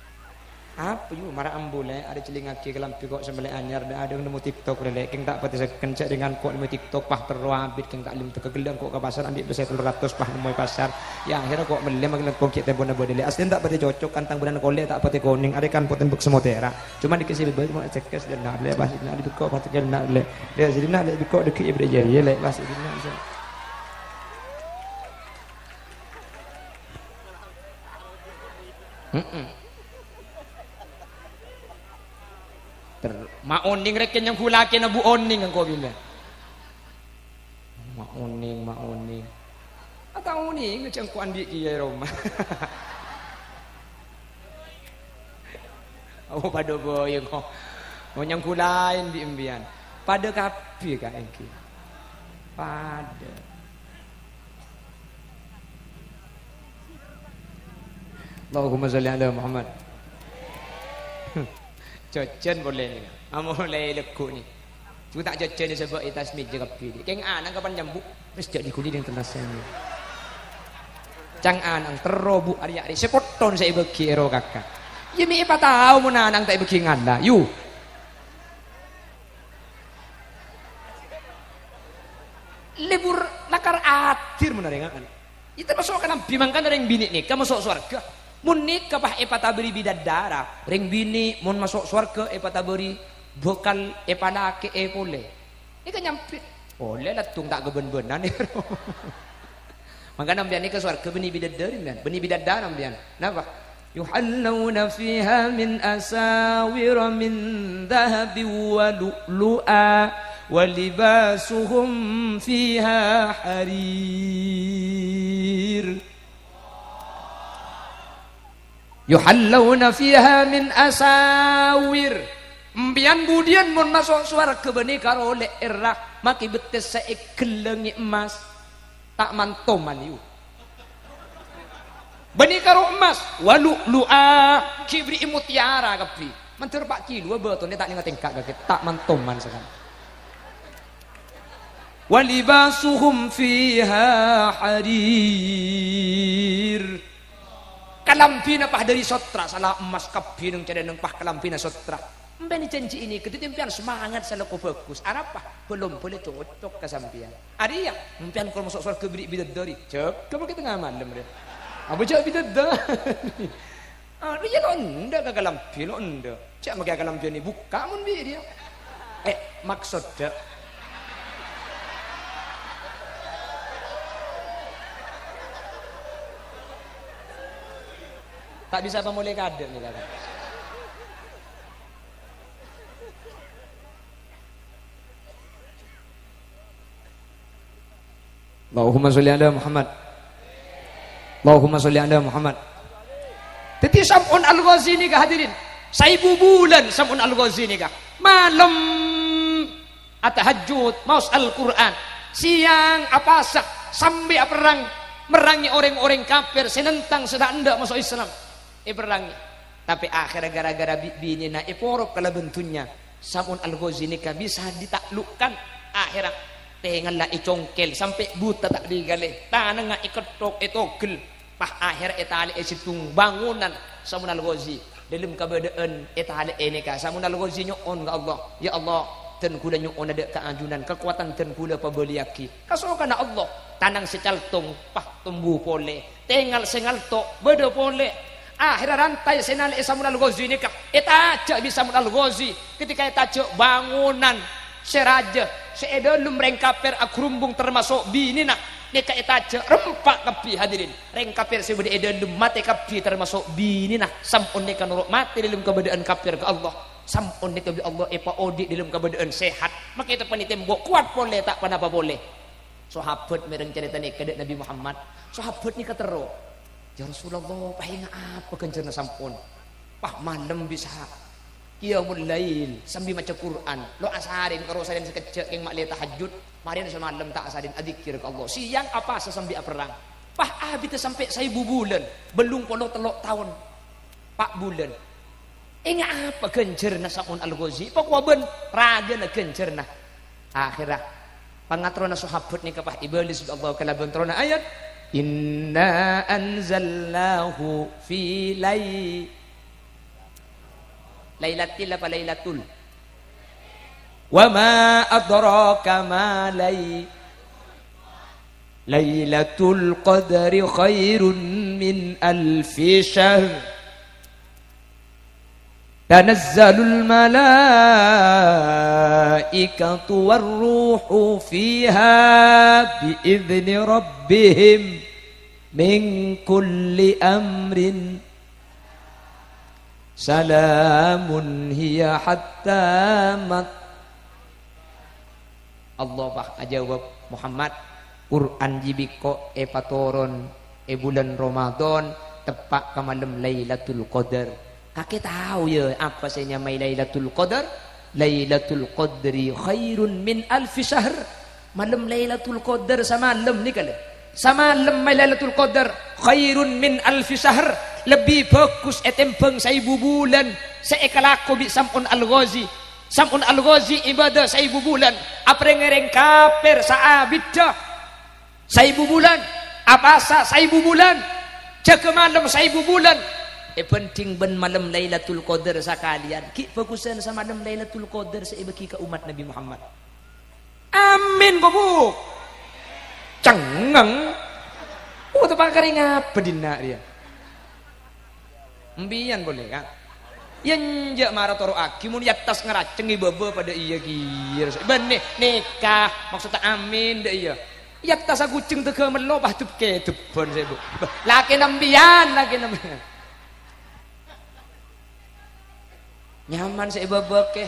Apa, yu, mara ambu, Lè', arè cellèngngaghi kalambhi ko' sè mellè anyar, dâ' adâ' nemmo TikTok, Lè', Lè', kèng ta' patè sekken, jhâ' rèng engko' nemmo TikTok, pas terro abit, kèng ta' lem teka ghellâ' engko' ka pasar, andi' pèssè tello ratos, pas nemmoè pasar. Ya, akhirnya ko' mellè mangkèn ko' ghi' tempona bâdâ, Lè'. Asli ta' patè cocok, kan tang bârân kolè' ta' patè konèng, arè kan potèn bek semotera. Cuma dikasih bebas, cuma cekkes, dan nak, Lè', pas nak dibekko', pas tekel, nak, Lè'. Lè', jadi nak, Lè', bekko' dikit, ya, beri jari, ya, Lè', pas ini, nak, bisa. Heeh. Ter-, ma' onèng rèken nyangghulaghi na bu onèng engko' bilâ. Ma' onèng, ma' onèng. Ah, ta' onèng, cangko' andi' kèya è roma. Oh, padâ boyong, oh. Oh, nyangghulaghi bi' empèyan. Padâ kabbhi, Ka', èngghi. Padâ. Allahumma shalli ala Muhammad. Jhâjhân polè nèka. Amolè lagghu' nè. Cuma ta' jhâjhân èsabâ' è attas mèja kabbhi nè. Kèng ana'na kapan nyambu'? Wis jhâ' dikuli neng tellasan. Cang ana'na terro bu' arè-arè. Sè potton sè èbâghi èro kaka. Iyâ mè' èpatao mon ana'na ta' èbâghi ngala'. Yu. Lebur lakar adir mon arè nga'an. Iyâ tamaso' kalambhi mangkana rèng binè' nèka maso' sowarghâ. Mon nèka pas èpatabâri bidadara, rèng binè' mon maso' sowarghâ èpatabâri bhâkal èpalakè'è polè. Nèka nyampè'. Polè laddhung ta' kabân-bânan, èro. Mangkana sampèyan nèka sowarghâ bânnè bidadari, sampèyan. Bânnè bidadara, sampèyan. Napa? "Yuhallawna fiha min asawira min dhahabin wa lu'lu'a, wa libasuhum fiha harir." "Yuhallawna fiha min asawir." Empèyan budiyân mon maso' sowarghâ bânnè karo lè' èra, makè bettessa èghellengngè emmas. Ta' mantoman, yu. Bânnè karo emmas, wa lu'lu'a, ghi' bârri'i mutiara kabbhi. Mandhâr pa' kilowa bâtona ta' nèng-tèngka' kakè, ta' mantoman sakalè. "Wa libasuhum fiha harir." Kalambhina pas dâri sotra, sala emmas kabbhi neng cèdhâneng pas kalambhina sotra. Empèyan èjhânjhi'i nèka, dhâddhi empèyan semangat sè lako bhâghus. Arapa? Bâlâmbâ la cocok ka sampèyan. Arèya, empèyan kor maso' sowarghâ bânnè bidadari. Jhâghâ mangkè tengnga malem, rè. Apa jhâ' bidadari? Arèya lo' endâ' ka kalambhi, lo' endâ'. Jhâ' makè kalambhiyân èbukka' mon bi' rèya. Eh, maksodda. Ta' bisa pamolè kadâ' nèka. Allahumma sholli ala Muhammad. Allahumma sholli ala Muhammad. Dhâddhi Sam'un Al-Ghazi nèka, hadirin, saèbu bulân Sam'un Al-Ghazi nèka. Malem atahajjud, maos Al-Qur'an. Sèyang apasa, sambi aperrang, merrangè orèng-orèng kafir sè nentang, sè ta' endâ' maso' Islam. Èperrangè. Tapè akhèrra ghârâ-ghârâ bi'-binèna èporop kalabân dhunnya, Sam'un Al-Ghazi nèka bisa ditaklukkan. Akhèrra tèngalla ècongkèl sampè' buta ta' li-kalè, tanangnga èketthok, ètogel. Pas akhèrra ètalè'è sèttong bângonan Sam'un Al-Ghazi. Dâlem kabâdâ'ân ètalè'è nèka, Sam'un Al-Ghazi nyo'on ka Allah, "Ya Allah, dân kaulâ nyo'ona dâ' ka ajunan, kakowadhân dân kaulâ pabâliyaghi." Kasokanna Allah, tanang sè calthong, pas tombu polè. Tèngal sè ngalto' bâdâ polè. Akhèrra rantai sè nalè'è Sam'un Al-Ghazi nèka ètajâ' bi' Sam'un Al-Ghazi. Ketika ètajâ', bângonan sè rajâ, sè è dâlem rèng kafir aghârumbung, tamaso' binèna, nèka ètajâ' rempa' kabbhi, hadirin. Rèng kafir sè bâdâ è dâlem matè kabbhi, tamaso' binèna. Sam'un nèka noro' matè dâlem kabâdâ'ân kafir ka Allah. Sam'un nèka bi' Allah èpaodi' dâlem kabâdâ'ân sehat. Makè teppa'na tembok, kowat polè, ta' ponapa polè. Sahabat mèreng carèta nèka dâ' Nabi Muhammad. Sahabat nèka terro, "Ya Rasulullah, pas enga' apa ghânjhârânna Sam'un? Pas malem bisa qiyamul lail sambi maca Qur'an. Lo' asarèn karo sarèn sakejjhâ' kèng ma'lè tahajjud, marèna samalem ta' asarèn adzikir ka Allah. Sèyang apasa sambi aperrang. Pas abiddhâ sampè' saèbu bulân, bâllung polo tello' taon." Pa' bulân. Enga' apa ghânjhârânna Sam'un Al-Ghazi? Pakowa bân rajâna ghânjhârânna. Akhèrra, pangaterrona sahabat nèka pas èbâlâs bi' Allah kalabân terrona ayat, "Inna anzalnahu fi lay-, lailatil apa lailatul? Wa ma adraka ma lay-, lailatul qadri khairun min alfi syahr." Tanazzalul malaikatu war ruhu fiha bi idzni rabbihim min kulli amrin. Salamun hiya hatta mat-, Allah pas ajâwâb, "Muhammad, Qur'an jiyâ bi' engko' èpatoron è bulân Ramadan, teppa' ka malem Lailatul Qadar. Kakè tao, yâ, apa sè ènyamaè Lailatul Qadar? Lailatul Qadri khairun min alfi syahr." Malem Lailatul Qadar samalem nèka, lè. Samalem Lailatul Qadar khairun min alfi syahr, lebbi bhâghus ètèmbhâng saèbu bulân sè èkalako bi' Sam'un Al-Ghazi. Sam'un Al-Ghazi ibâdâ saèbu bulân, aparèngè rèng kafir saabiddhâ saèbu bulân, apasa saèbu bulân, jâgâ malem saèbu bulân, èbhândhing bân malem Lailatul Qadar sakalèyan. Ghi' bhâghusân samalem Lailatul Qadar sè èbâghi ka ommat Nabbhi Muhammad. Amin, kok, Bu? Cengngeng. Oh, teppa' karè ngapa dinna' rèya? Empiyan polè, Ka'. Yâ, enjâ' mara toro'aghi, mon è attas ngaracengngè bâbâ padâ iyâ kèya. Bânnè, nèka, maksodda amin, dâ' iyâ. È attas aghujeng dâgâ mello, pas dep-kèdep bân sè, Bu. Bâh, lakèna empiyan, lakèna empiyan. Nyaman sè èbâbâ, kè.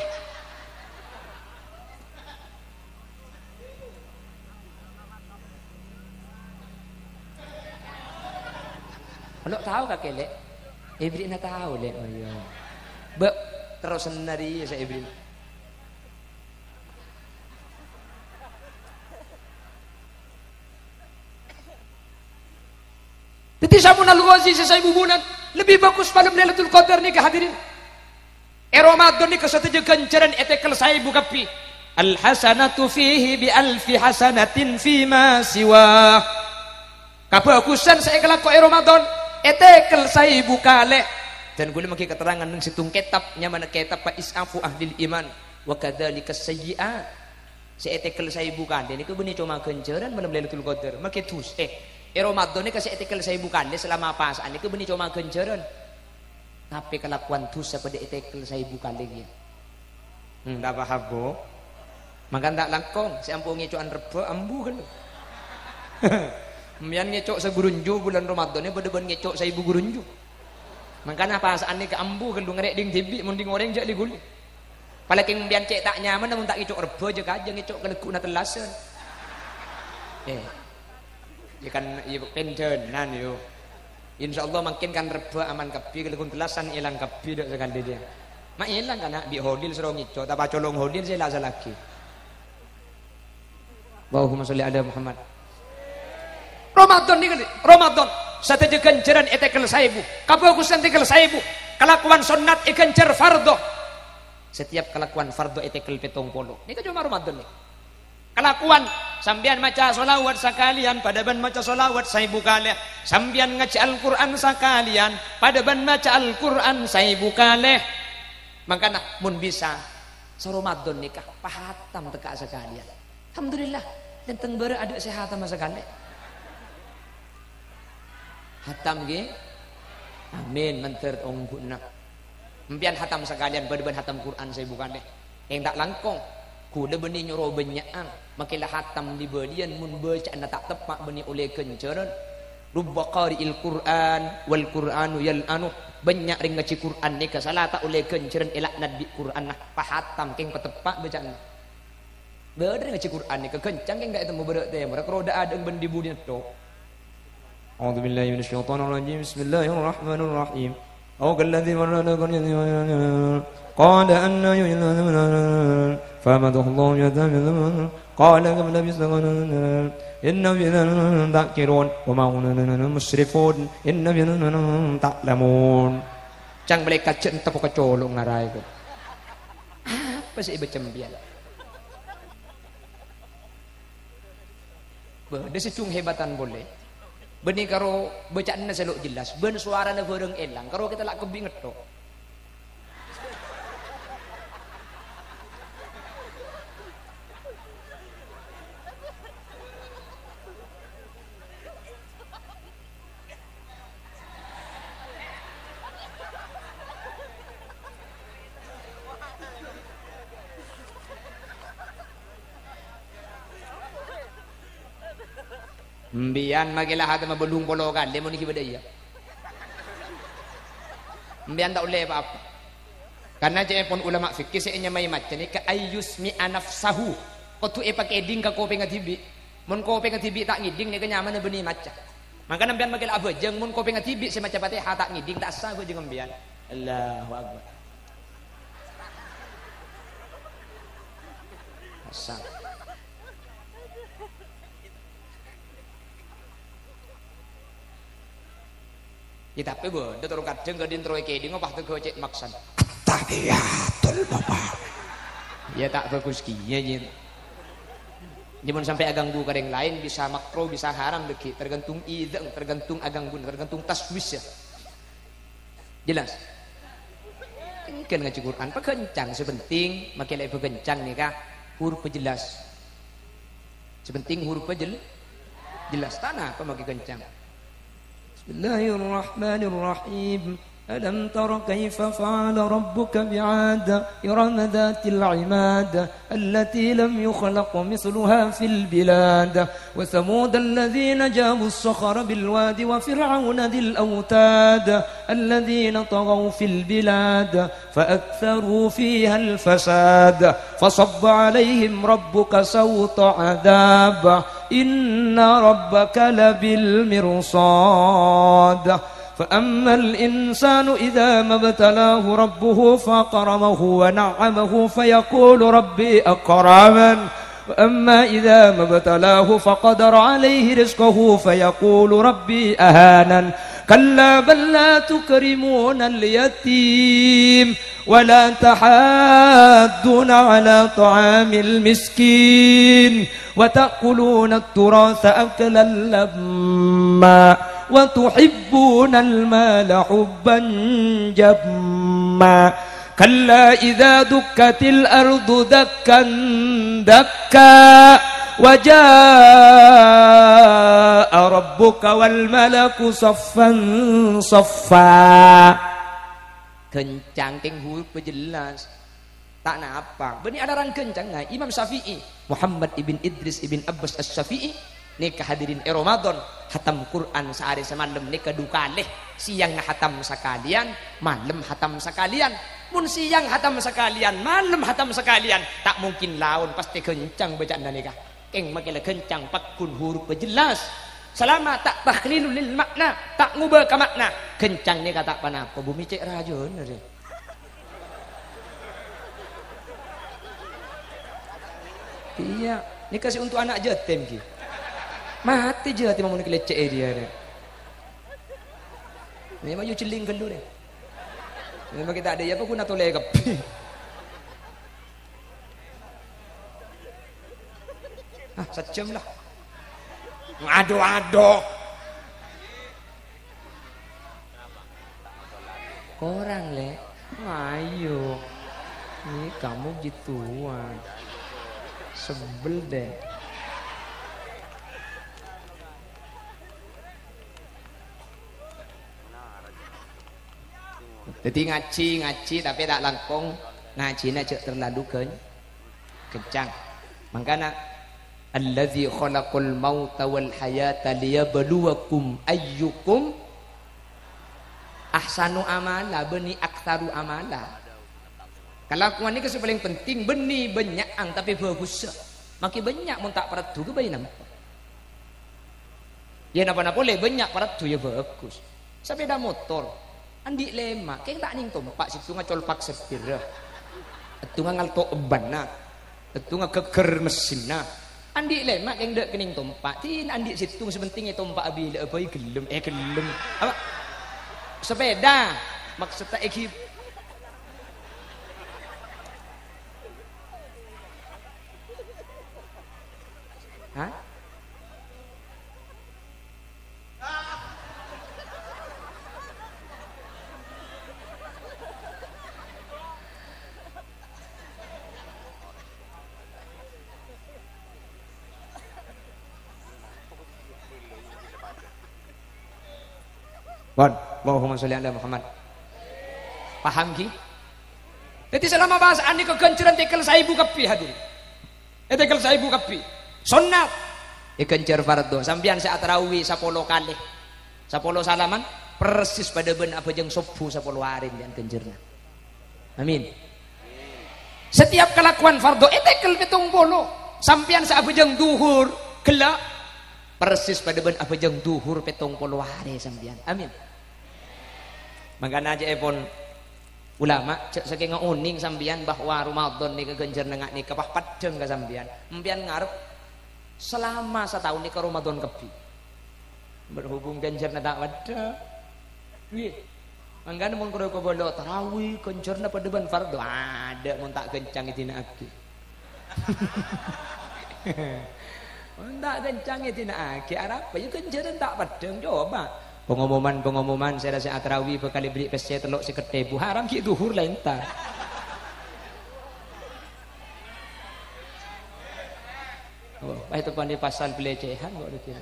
Lo' tao, Kakè, Lè'? Èbherri'na tao, Lè'. Oh, iyâ. Bâ', terrosanna rèya sè èbherri'na. Dhâddhi, Sam'un Al-Ghazi sè saèbu bulân, lebbi bhâghus malem Lailatul Qadar nèka, hadirin. È Ramadan nèka sadhâjâ ghânjhârân ètèkel saèbu kabbhi. "Al-hasanatu fihi bi alfi hasanatin fima siwa." Kabhâghusân sè èkalako è Ramadan ètèkel saèbu kalè. Dân kaulâ manggi katerrangan neng sèttong kètab, nyamana kètab Is'afu Ahlil Iman. "Wa kadzalika sayyi'at." Sè ètèkel saèbu kalè nèka bânnè coma ghânjhârân malem Lailatul Qadar. Mangkè dus-, eh, è Ramadan nèka sè ètèkel saèbu kalè salama apasa'an nèka bânnè coma ghânjhârân. Tapè kalakowan dhusa padâ ètèkel saèbu kalè kèya. Hmm, ta' paham, Bu? Mangkana ta' langkong, sè ampo ngèco'an rebbhâ, ambu ghâllu. Empèyan ngèco' saghurunju bulân Ramadan padâ bân ngèco' saèbu ghurunju. Mangkana apasa'an nèka ambu ghâllu, ngarè' dhing dhibi', mon dhing orèng jhâ' li-ghuli. Palakèng empèyan cè' ta' nyaman, mon ta' ngèco' rebbhâ, jhâ-kajhâ ngèco' kalègghu'na tellasan. Eh. Kan, iyâ, pendhânan, yu. Insyaallah mangkèn kan rebbhâ aman kabbhi, kalèkon tellasan èlang kabbhi, dâ' sakalè, yâ. Ma' èlang, kan, bi' Holil soro ngèco', ta' pacolong Holil sè la-, salaghi. Allahumma sholli ala Muhammad. Ramadan nèka, Ramadan, sadhâjâ ghânjhârân ètèkel saèbu, kabhâghusân tèkel saèbu, kalakowan sonnat èghânjhâr fardhu. Setiap kalakowan fardhu ètèkel pèttong polo. Nèka coma Ramadan nèka. Kalakowan, sampèyan maca sholawat sakalèyan padâ bân maca sholawat saèbu kalè. Sampèyan ngajhi Al-Qur'an sakalèyan padâ bân maca Al-Qur'an saèbu kalè. Mangkana, mon bisa, sa-Ramadan nèka pahatam tekka' sakalèyan. Alhamdulillah, lèntèng bârâ' adâ' sè hatam sakalè. Hatam, ghi? Amin, mandhâr ongghuwânna. Empèyan hatam sakalèyan, bân-bân hatam Qur'an saèbu kalè. Kèng ta' langkong. Ghulâ bânnè nyoro bânnya'an, makè la hatam li-bâliyân, mon bâca'anna ta' teppa' bânnè ollè ghânjhârân. Rubba qari'il Qur'an wal Qur'anu yal'anu. Bânnya' rèng ngajhi Qur'an nèka sala ta' ollè ghânjhârân èla'nat bi' Qur'anna. Pahatam kèng pateppa' bâca'anna. Bâdâ rèng ngajhi Qur'an nèka ghâncang kèng ta' ètemmo bârâ' tèmorra, karo dâ'-adâ'na bân dhi-budhina tho. A'udzubillahi minasyaitonirrajim. Bismillahirrahmanirrahim. Aw kalladzi marra ala qaryatiha qala anna yuhyi hadhihi Allahu ba'da mawtiha qala kam labistum qala labistum ta'qilun wa ma kuntum musrifin inna ta'lamun. Cang malaèkat jhâ' entepo ka colo' ngaraè, kok. Apa sè èbâca empèyan? Bâdâ sè jhung hèbatan polè. Bânnè karo bâca'anna sè lo' jelas, bân sowarana bhârâng èlang, karo kita la' kabbhi ngetto'. Empèyan makè la hatamma bâllung polo kalè mon ghi' bâdâ iyâ. Empèyan ta' ollè pa-apa. Karna ca'èpon ulama fikih sè ènyamaè maca nèka ayyusmi'a nafsahu. Kodhu èpakèdhing ka kopèngnga dhibi'. Mon kopèngnga dhibi' ta' ngèdhing nèka nyamana bânnè maca. Mangkana empèyan makè la abhâjâng mon kopèngnga dhibi' sè maca Fatihah ta' ngèdhing, ta' sah abhâjâng empèyan. Allahu Akbar. Asal. Yâ, tapè bâdâ terro kadhâng kadhi terro èkèdhing, pas tegghâ cè' maksan. Attahiyatul Bapak. Yâ, ta' bhâghus kèya, yâ. Yâ, mon sampè' aghânggu ka rèng laèn, bisa makro, bisa haram, lagi tergantung idheng, tergantung aghânggu, tergantung taswis, yâ. Jelas? Engghân ngajhi Qur'an, pagâncang sè penting, makè la èpagâncang nèka huruf jelas. Sè penting huruf jel-, jelas. Ta' napa makè gâncang. Bismillahirrahmanirrahim. Alam tara kaifa fa'ala rabbuka bi'ad, irama dzatil 'imad. التي لم يخلق مثلها في البلاد وثمود الذين جابوا الصخر بالواد وفرعون ذي الأوتاد الذين طغوا في البلاد فأكثروا فيها الفساد فصب عليهم ربك سوط عذاب إن ربك لبالمرصاد فأما الإنسان إذا ما ابتلاه ربه فأكرمه ونعمه فيقول ربي أكرمن. وأما إذا ما ابتلاه فقدر عليه رزقه فيقول ربي أهانن. كلا بل لا تكرمون اليتيم ولا تحاضون على طعام المسكين وتأكلون التراث أكلا لما وتحبون المال حبا جما كلا إذا دكت الأرض دكا دكا وجاء ربك والملك صفا صفا. Gâncang kèng huruf jelas. Ta' napa. Bânnè alarang gâncang, Imam Syafi'i, Muhammad ibn Idris ibn Abbas Asy-Syafi'i, nèka hadirin è Ramadan, hatam Qur'an saarè samalem nèka du kalè. Siyangnga hatam sakalèyan, malem hatam sakalèyan. Mon siyang hatam sakalèyan, malem hatam sakalèyan, ta' mungkin laon, pastè gâncang bâca'anna nèka. Kèng makè la gâncang pagghun huruf jelas. Salama ta' takhlilu lil ma'na, ta' ngobâ ka ma'na. Ghâncang nèka ta' ponapa, bhumè cè' rajâna, rè. Iyâ, nèka sè onto' ana' jâtèm, ghi. Matè jâtèm amonè kalècè'è dhiyâ, rè. Memang yu celling ghâllu, rè. Memang kita ada ya, apa guna tolè kabbhi. Ah, sajjhâm la. Adu-adu. Korang, Lè'. Ayo. Ini kamu gituan. Sebel deh. Dhâddhi ngajhi, ngajhi, tapè ta' langkong ngajhina jhâ' terlalu ghân-, ghâncang. Mangkana, "Allazi khalaqal mauta wal hayata liyabluwakum ayyukum ahsanu amala," bânnè aktsaru amala. Kalakowan nèka sè palèng penting, bânnè bânnya'an tapè bhâghussa. Makè bânnya' mon ta' paraddu ghâbây napa? Yâ, napa-napa polè bânnya' paraddu yâ bhâghus. Sapèda motor, andi' lèma', kèng ta' nèng tompa', sèttonga colpak setirra. Sèttonga ngalto' ebbanna. Sèttonga ghâgghâr messinna. Andi' lèma' kèng dâ' kennèng tompa'. Dhina andi' sèttong sè penting ètompa' abila'a bhâi ghellem. Eh, ghellem. Apa? Sapèda. Maksudda èghi-, Hah? Pon, Allahumma sholli ala Muhammad. Paham, ghi? Dhâddhi, salama bâsa'an nèko ghânjhârân tèkel saèbu kabbhi, hadirin. Ètèkel saèbu kabbhi. Sonnat. Èghânjhâr fardhu. Sampèyan sè atarawi sapolo kalè. Sapolo salaman, persis padâ bân abhâjâng sobbhu sapolo arè sampèyan ghânjhârna. Amin. Setiap kalakowan fardhu ètèkel pèttong polo. Sampèyan sè abhâjâng dhuhur ghellâ', persis padâ bân abhâjâng dhuhur pèttong polo arè sampèyan. Amin. Mangkana ca'èpon ulama, jhâ' sakènga onèng sampèyan bahwa Ramadan nèka ghânjhârna nga' nèka pas paddhâng ka sampèyan. Sampèyan ngarep salama sataon nèka Ramadan kabbhi. Berhubung ghânjhârna ta' paddhâng. Wi. Mangkana mon karo kobâlâ tarawih ghânjhârna padâ bân fardhu, adâ' mon ta' ghâncang èdina'aghi. Mon ta' ghâncang èdina'aghi, arapa yâ ghânjhârân ta' paddhâng, coba. Pengumuman-pengumuman, sèra sè atarawi bhâkal èberri' pèssè tello' sèket èbu, haram ghi' dhuhur la èntar. Oh, pas ètepon è pasar bellecehan kok dikira.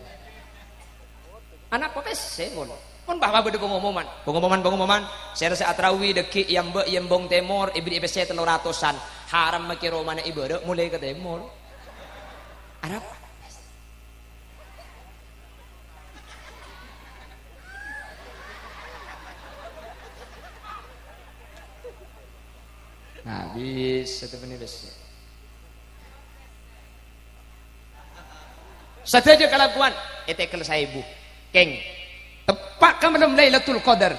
Anapa pèssè, pon? Pon bahwa bâdâ pengumuman. Pengumuman, pengumuman. Sèra sè atarawi dâgghi' è embâ', è embong tèmor, èberri' pèssè tello ratosan. Haram makè romana è bârâ' molaè ka tèmor. Arapa? Nah, bisa tuh bener, bisa. Sadhâjâ kalakowan ètèkel saèbu. Kèng, teppa' ka malem Lailatul Qadar.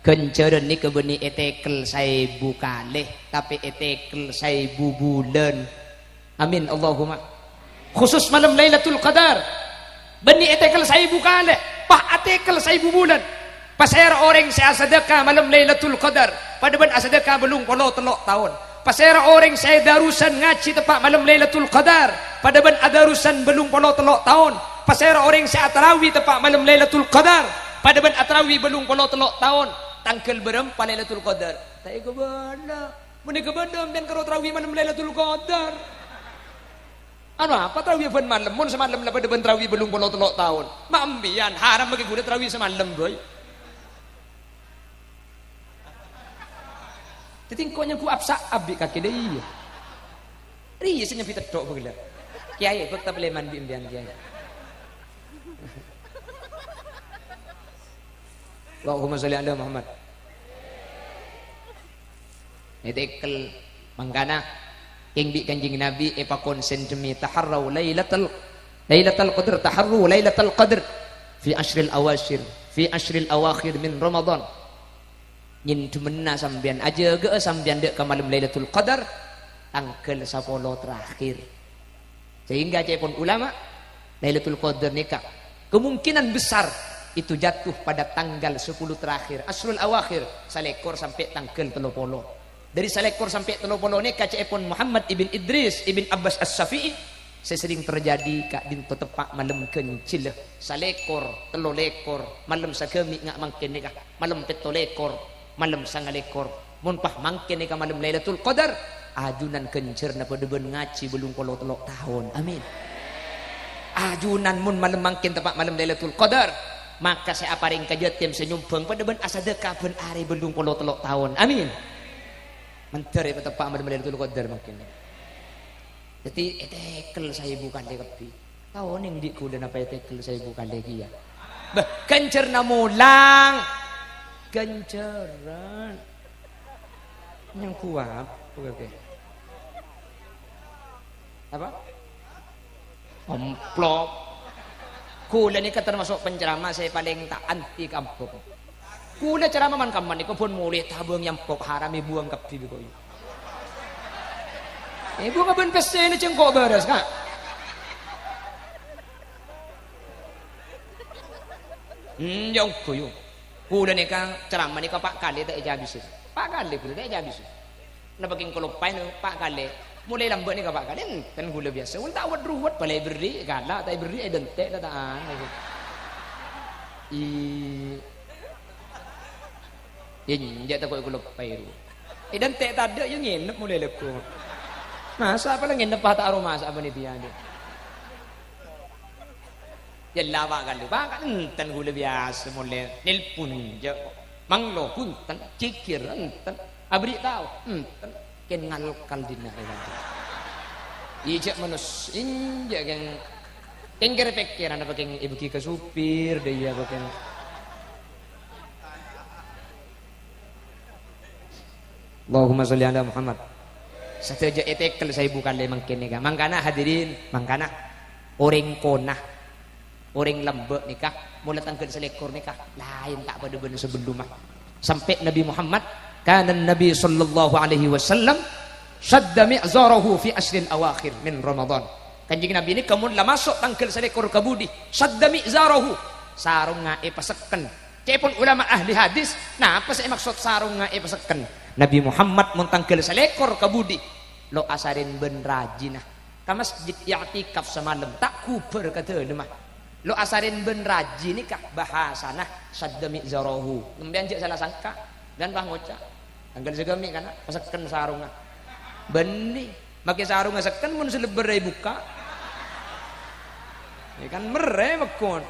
Ghânjhârân nèka bânnè ètèkel saèbu kalè, tapè ètèkel saèbu bulân. Amin, Allahumma. Khusus malem Lailatul Qadar, bânnè ètèkel saèbu kalè, pas atèkel saèbu bulân. Pasèra orèng sè asadâka malem Lailatul Qadar, padâ bân asadâka bâllung polo tello' taon. Pasèra orèng sè darusan ngajhi teppa' malem Lailatul Qadar, padâ bân adarusan bâllung polo tello' taon. Pasèra orèng sè atarawi teppa' malem Lailatul Qadar, padâ bân atarawi bâllung polo tello' taon. Tangghâl bârâmpa Lailatul Qadar? Ta' èkabâlâ. Mon èkabâlâ, sampèyan karo tarawi malem Lailatul Qadar. Anu apa tarawi bân malem? Mon samalem la padâ bân tarawi bâllung polo tello' taon. Ma' sampèyan, haram makè ghuna tarawi samalem, boy. Dhâddhi engko' nyanggu apsa' abi' kakè dâ' iyâ. Rèya sè nyambi tèddhok bâgla. Kèyaè, bâkta palèman bi' sampèyan, Kèyaè. Allahumma sholli ala Muhammad. Ètèkel mangkana kèng bi' Kanjeng Nabi èpakon sèndhemmè taharrau lailatal Lailatul Qadar, taharru Lailatul Qadar fi asyril awasyir, fi asyril awakhir min Ramadan. Nyendhemenna sampèyan, ajâgâ'â sampèyan dâ' ka malem Lailatul Qadar, tangghâl sapolo terakhir. Sehingga ca'èpon ulama, Lailatul Qadar nèka kemungkinan besar itu jatuh pada tanggal sepuluh terakhir, asyrul awakhir, salèkor sampè' tangghâl tello polo. Dâri salèkor sampè' tello polo nèka ca'èpon Muhammad ibn Idris ibn Abbas As-Syafi'i, sè serrèng terjadi ka'dinto teppa' malem ghânjhellâ, salèkor, tello lèkor, malem saghâmi' nga' mangkèn nèka, malem pètto lèkor, malem sanga lèkor. Mon pas mangkèn nèka malem Lailatul Qadar, ajunan ghânjhârna padâ bân ngajhi bâllung polo tello' taon. Amin. Ajunan mon malem mangkèn teppa' malem Lailatul Qadar, maka sè aparèng ka yatim, sè nyombhâng padâ bân asadhâka bân arè bâllung polo tello' taon. Amin. Mandhâr èpateppa' malem Lailatul Qadar mangkèn. Dhâddhi ètèkel saèbu kalè kabbhi. Tao nèng dhi' ghulâ napa ètèkel saèbu kalè kèya. Bâh, ghânjhârna molang. Ghânjhârân. Nyang kuwat, oke, oke. Apa? Amplop. Ghulâ nèka termasuk penceramah sè palèng ta' anti ka amplop. Ghulâ ceramah man-kamman nèko bân molè tabâng nyampo haram èbuwâng kabbhi bi' koyu. Èbuwâng bân pèssèna cèngko' bârâs, Ka'. Hmm, ya ongghu, yu. Ghulâ nèka ceramah nèka pa' kalè ta' ècabisè. Pa' kalè ghulâ ta' ècabisè. Napa kèng kaloppaè nèka pa' kalè? Molaè lambâ' nèka pa' kalè, enten ghulâ biyasa. Mon ta' wet-ruwet, bâlâ èberri', kala' ta' èberri', èdântè' la ta' anu. I-, Iyâ, enjâ' tako' èkaloppaè, ru. Èdântè' tadâ', iyâ ngènep molaè lagghu. Masa' apa la ngènep, pa ta' aromasa' panitia, dhi'. Yâ, la, pa' kalè, pa' kalè, enten ghulâ biyasa molaè nelpon, enjâ'. Manglo, bhunten, jhigghir, enten. Aberri' tao, enten. Kèng ngalkal dinna', ya, kan. Iyâ, jhâ' manos-, enjâ', kèng, kèng kèra-pèkkèran apa kèng èbâghi ka supir, dâ' iyâ apa kèng. Allahumma sholli ala Muhammad. Sadhâjâ ètèkel saèbu kalè mangkèn nèka. Mangkana hadirin, mangkana orèng kona, orèng lambâ' nèka, mola tangghâl salèkor nèka, laèn ta' padâ bân sabellumma. Sampè' Nabi Muhammad, kana Nabi sallallahu alaihi wasallam syadda mi'zarahu fi asyril awakhir min Ramadan. Kanjeng Nabi nèka mon la maso' tangghâl salèkor ka budi, syadda mi'zarahu, sarongnga èpasekken. Ca'èpon ulama ahli hadis, napa sè èmaksod sarongnga èpasekken? Nabi Muhammad mon tangghâl salèkor ka budi, lo' asarèn bân rajina. Ka masjid i'tikaf samalem, ta' ghubâr ka dâlemma. Lo' asarèn bân raji nèka bahasana sadda mi'zarahu. Sampèyan jhâ' sala sangka, bân pas ngoca'. Tangghâl saghâmi' kana, pasekken sarongnga. Bânnè. Makè sarongnga sekken mon sè lebbâr èbukka'. Yâ kan merrè mèkkon.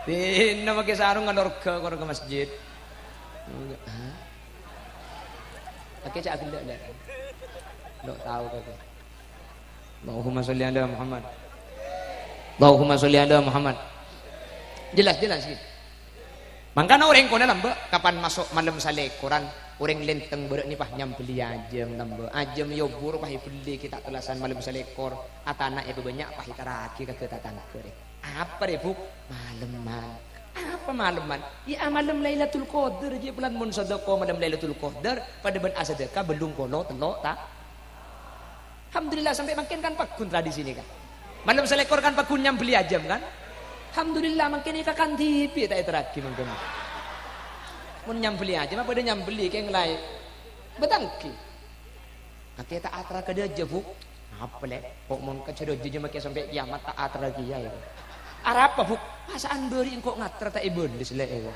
Dinna makè sarong alorga kor ka masjid. Hah? Makè ca' ghellâ', lè'. Lo' tao kakè. Allahumma sholli ala Muhammad. Allahumma sholli ala Muhammad. Jelas, jelas, gitu. Mangkana orèng kona lambâ', kapan maso' malem salèkoran, orèng lèntèng bârâ' nè pas nyambelli ajâm lambâ'. Ajâm yobur pas èbelli ghi' ta' tellasan malem salèkor, atana' èpabânnya' pas èterraghi ka tatangghâ rè. Apa rè, Bu'? Maleman. Apa maleman? Yâ, malem Lailatul Qadar, jiyâ polana mon sadâkah malem Lailatul Qadar, padâ bân asadâkah bâllung polo tello' ta-, Alhamdulillah, sampè' mangkèn kan pagghun tradisina, kan? Malem salèkor kan pagghun nyambelli ajâm, kan? Alhamdulillah, mangkèn èkakan dhibi' ta' èterraghi mangkèn. Mon nyambelli ajâm, apa dâ' nyambelli kèng laèn? Bâtangghi. Kakè ta' aterraghi dâjâ, Bu'. Apa, Lè'? Kok mon ka jârâ jâjâ makè sampè' kiyamat ta' aterraghi, yâ, yâ. Arapa, Bu'? Pasa'an bâri' engko' ngater ta' èbâles, Lè', yâ.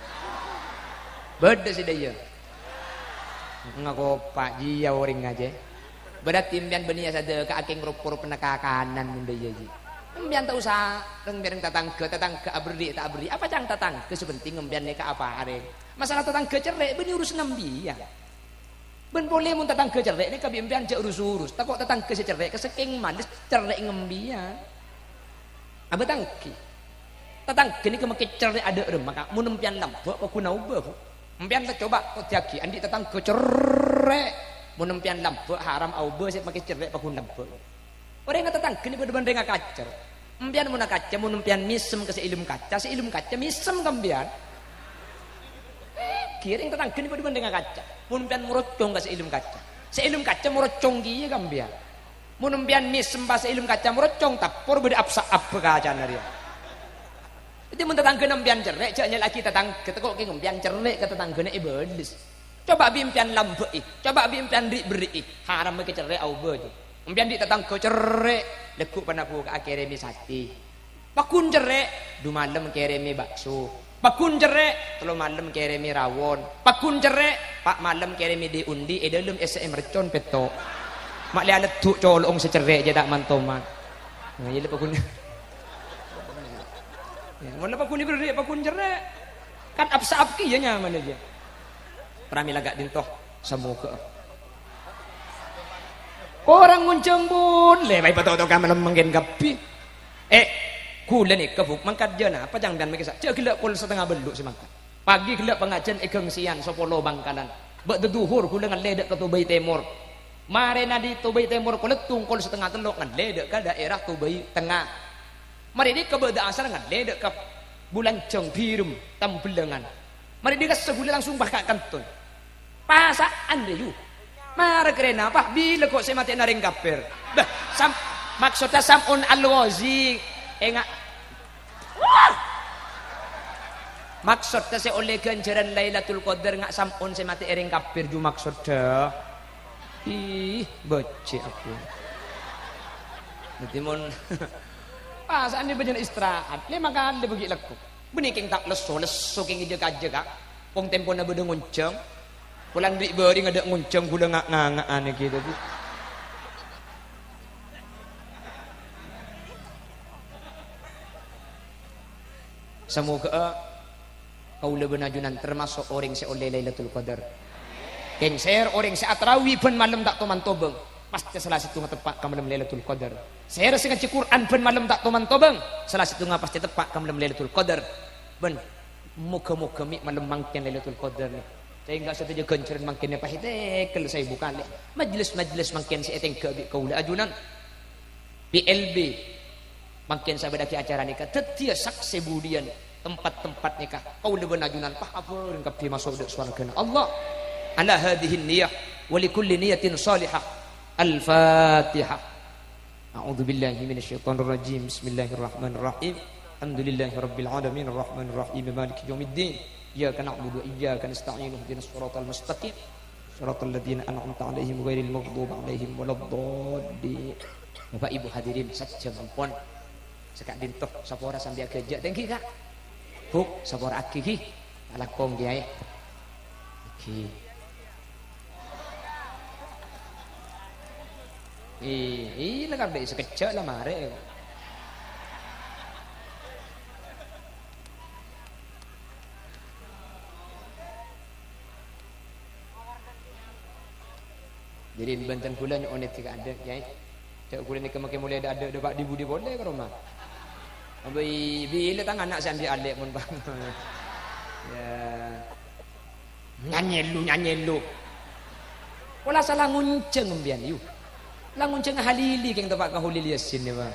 Bâdâ sè dâjâ. Ngakopa' jiyâ orèng ngajhi. Berarti empèyan bânnè sadâkah akèng rop-, roppona kakanan mon dâjâ, ji. Empèyan ta' osa reng-bhâreng tatangghâ, tatangghâ aberri' ta' aberri'. Apa ca'na tatangghâ sè pentèng empèyan nèka apa arè. Masalah tatangghâ cerrè' bânnè urusanna empèyan. Bân polè mon tatangghâ cerrè' nèka bi' empèyan jhâ' rus-urus. Tako' tatangghâ sè cerrè' ka sakèng males cerrè' ngempèyan. Abâtangghi. Tatangghâ nèka makè cerrè' adâ' remma, Ka'. Mon empèyan lambâ', pagghun aobâ, Bu'. Empèyan la coba todiyâghi, andi' tatangghâ cerrè'. Mon empèyan lambâ', haram aobâ sè makè cerrè' pagghun lambâ'. Orèngnga tatangghâna padâ bân rèngnga kaca. Empèyan mon akaca, mon empèyan mèsem ka sè è dâlem kaca, sè è dâlem kaca mèsem ka empèyan. Ghi rèng tatangghâna padâ bân rèngnga kaca. Mon empèyan morocong ka sè è dâlem kaca, sè è dâlem kaca morocong kèya ka empèyan. Mon empèyan mèsem pas sè è dâlem kaca morocong, tapor bâdâ ap-sa'ap kacana rèya. Dhâddhi mon tatangghâna empèyan cerrè', jhâ' nyala'aghi tatangghâ, tako' kèng empèyan cerrè' ka tatangghâna èbâles. Coba bi' empèyan lambâ'i, coba bi' empèyan ri'-berri'i, haram makè cerrè' aobâ, jhu. Empèyan dhi' tatangghâ cerrè', lagghu' pana buka'a kèrèmè satè. Pagghun cerrè', du malem kèrèmè bakso. Pagghun cerrè', tello malem kèrèmè rawon. Pagghun cerrè', pa' malem kèrèmè dhi-undi, è dâlem èssè'è mercon pètto'. Ma' lè aleddhu' colo'ong sè cerrè' jhâ' ta' man-toman. Nah, iyâ lè pagghun. Ya, mon la pagghun berri', pagghun cerrè'. Kan ap-sa'ap kèya nyamana jiyâ. Pramèla ka'dinto, samoghâ. Korang ngonjhâng pon, lè, bhâi patoto ka malem mangkèn kabbhi. Eh, ghulâ nèka, Bu', mangkat jhâ' napa jhâ' sampèyan makè sa-, jhâ' ghellâ' pokol satengnga bâllu' sè mangkat. Pagi ghellâ' pangajiân è Gangseyan, sapolo Bangkalan. Bâ' dhuhur ghulâ ngallè dâ' ka Tobai Tèmor. Marèna dhi Tobai Tèmor, kolettung pokol satengnga tello' ngallè dâ' ka dhaèra Tobai Tengnga. Marè dhi ka bâdâ asar ngallè dâ' ka Bulanjhâng Birem, Tambellangan. Marè dhi kassa' ghulâ langsung pas ka kantor. Pasa'an, rè, yu. Mara karè napa? Bilâ ko' sè matè'na rèng kafir. Bâh, sam-, maksoddhâ Sam'un Al-Ghazi. Enga'. Wah! Maksoddhâ sè ollè ghânjhârân Lailatul Qadar nga' Sam'un sè matè'è rèng kafir, jhu, maksoddhâ. Ih, bâjjhi' aku. Dhâddhi mon pasa'an bâjâna istirahat, lèma kalè bâgi' lagghu'. Bânnè kèng ta' lesso-lesso kèng è jâ-kajâ, Ka'. Pong tempona bâdâ ngonjhâng. Polana ri'-bâri' ngadâ' ngonjhâng ghulâ nga'-nganga'an ghi' dhâddhi. Samoghâ'â kaulâ bân ajunan tamaso' orèng sè ollè Lailatul Qadar. Kèng sèr orèng sè atarawi bân malem ta' toman tobâng, pastè sala sèttonga teppa' ka malem Lailatul Qadar. Sèr sè ngajhi Qur'an bân malem ta' toman tobâng, sala sèttonga pastè teppa' ka malem Lailatul Qadar. Bân moghâ-moghâ mè' malem mangkèn Lailatul Qadar nè. Sehingga sadhâjâ ghânjhârân mangkèn nè pas ètèkel saèbu kalè. Majelis-majelis mangkèn sè ètèngghâ' bi' kaulâ ajunan. P L B mangkèn sabâdâghi acara nèka dhâddhiyâ saksè budiyân tempat-tempat nèka. Kaulâ bân ajunan pas abhâreng kabbhi maso' dâ' sowarghâna Allah. Ala hadzihin niyah wa li kulli niyatin shalihah. Al-Fatihah. A'udzu billahi minasy syaithanir rajim. Bismillahirrahmanirrahim. Alhamdulillahi rabbil alamin, arrahmanir rahim, maliki yaumiddin. Iyyaka na'budu wa iyyaka nasta'in. Ihdinas siratal mustaqim. Siratal ladzina an'amta 'alaihim ghairil maghdubi 'alaihim waladdallin. Bapak Ibu hadirin sajjhân ampon. Saka'dinto sapora sambi aghâjâ' tèngghi, Ka'. Bu', sapora'aghi, ghi. Ta' langkong, Kèyaè. Ghi. Ih, iyâ la, Ka', sakejjhâ' la marè. Dhâddhi bhântèn kaulâ nyo'on èdhi ka adâ', Kèyaè. Jhâ' kaulâ nèka makè molaè dâ'-adâ' dâpa' dhi-budhi polè ka roma. Abai, bilâ tang ana' sè andi' alè' mon bang. Ya. Nyanyi lu, nyanyi lu. Pola sala ngonjhâng empèyan, yu. La ngonjhâng Halili kèng teppa' ka Holil Yasin, ya, Bang.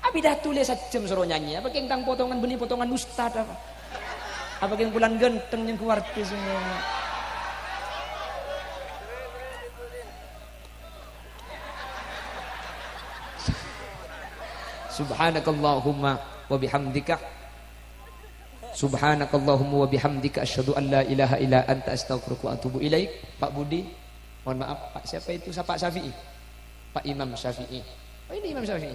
Apidato lè sajjhâm soro nyanyi. Apa kèng tang potongan bânnè potongan ustad apa? Apa kèng polana ghântheng nyengghu artis? Subhanakallahumma wa bihamdika. Subhanakallahumma wa bihamdika, asyhadu an la ilaha illa anta, astaghfiruka wa atubu ilaik. Pak Budi, mohon maaf, Pak siapa itu? Sa-, Pak Syafi'i. Pak Imam Syafi'i. Oh, ini Imam Syafi'i.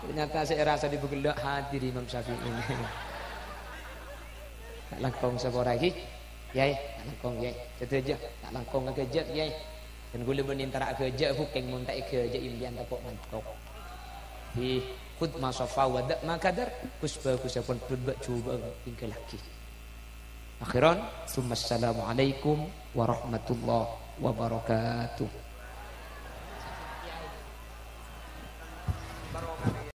Ternyata saya rasa di Bugellok hadir Imam Syafi'i ini. Tak langkong sapora, ghi. Kèyaè, ta' langkong, Kèyaè. Sadhâjâ, ta' langkong aghâjâ', Kèyaè. Dân kaulâ bânnè èntara aghâjâ', bhukèng mon ta' èghâjâ' empèyan tako' mantok. Hi, khudz ma shafa wa da' ma kadar, ghus-bhâghusâ pon bâ' jhubâ'ân èngghâllaghi. Akhiran, tsumma assalamualaikum warahmatullahi wabarakatuh.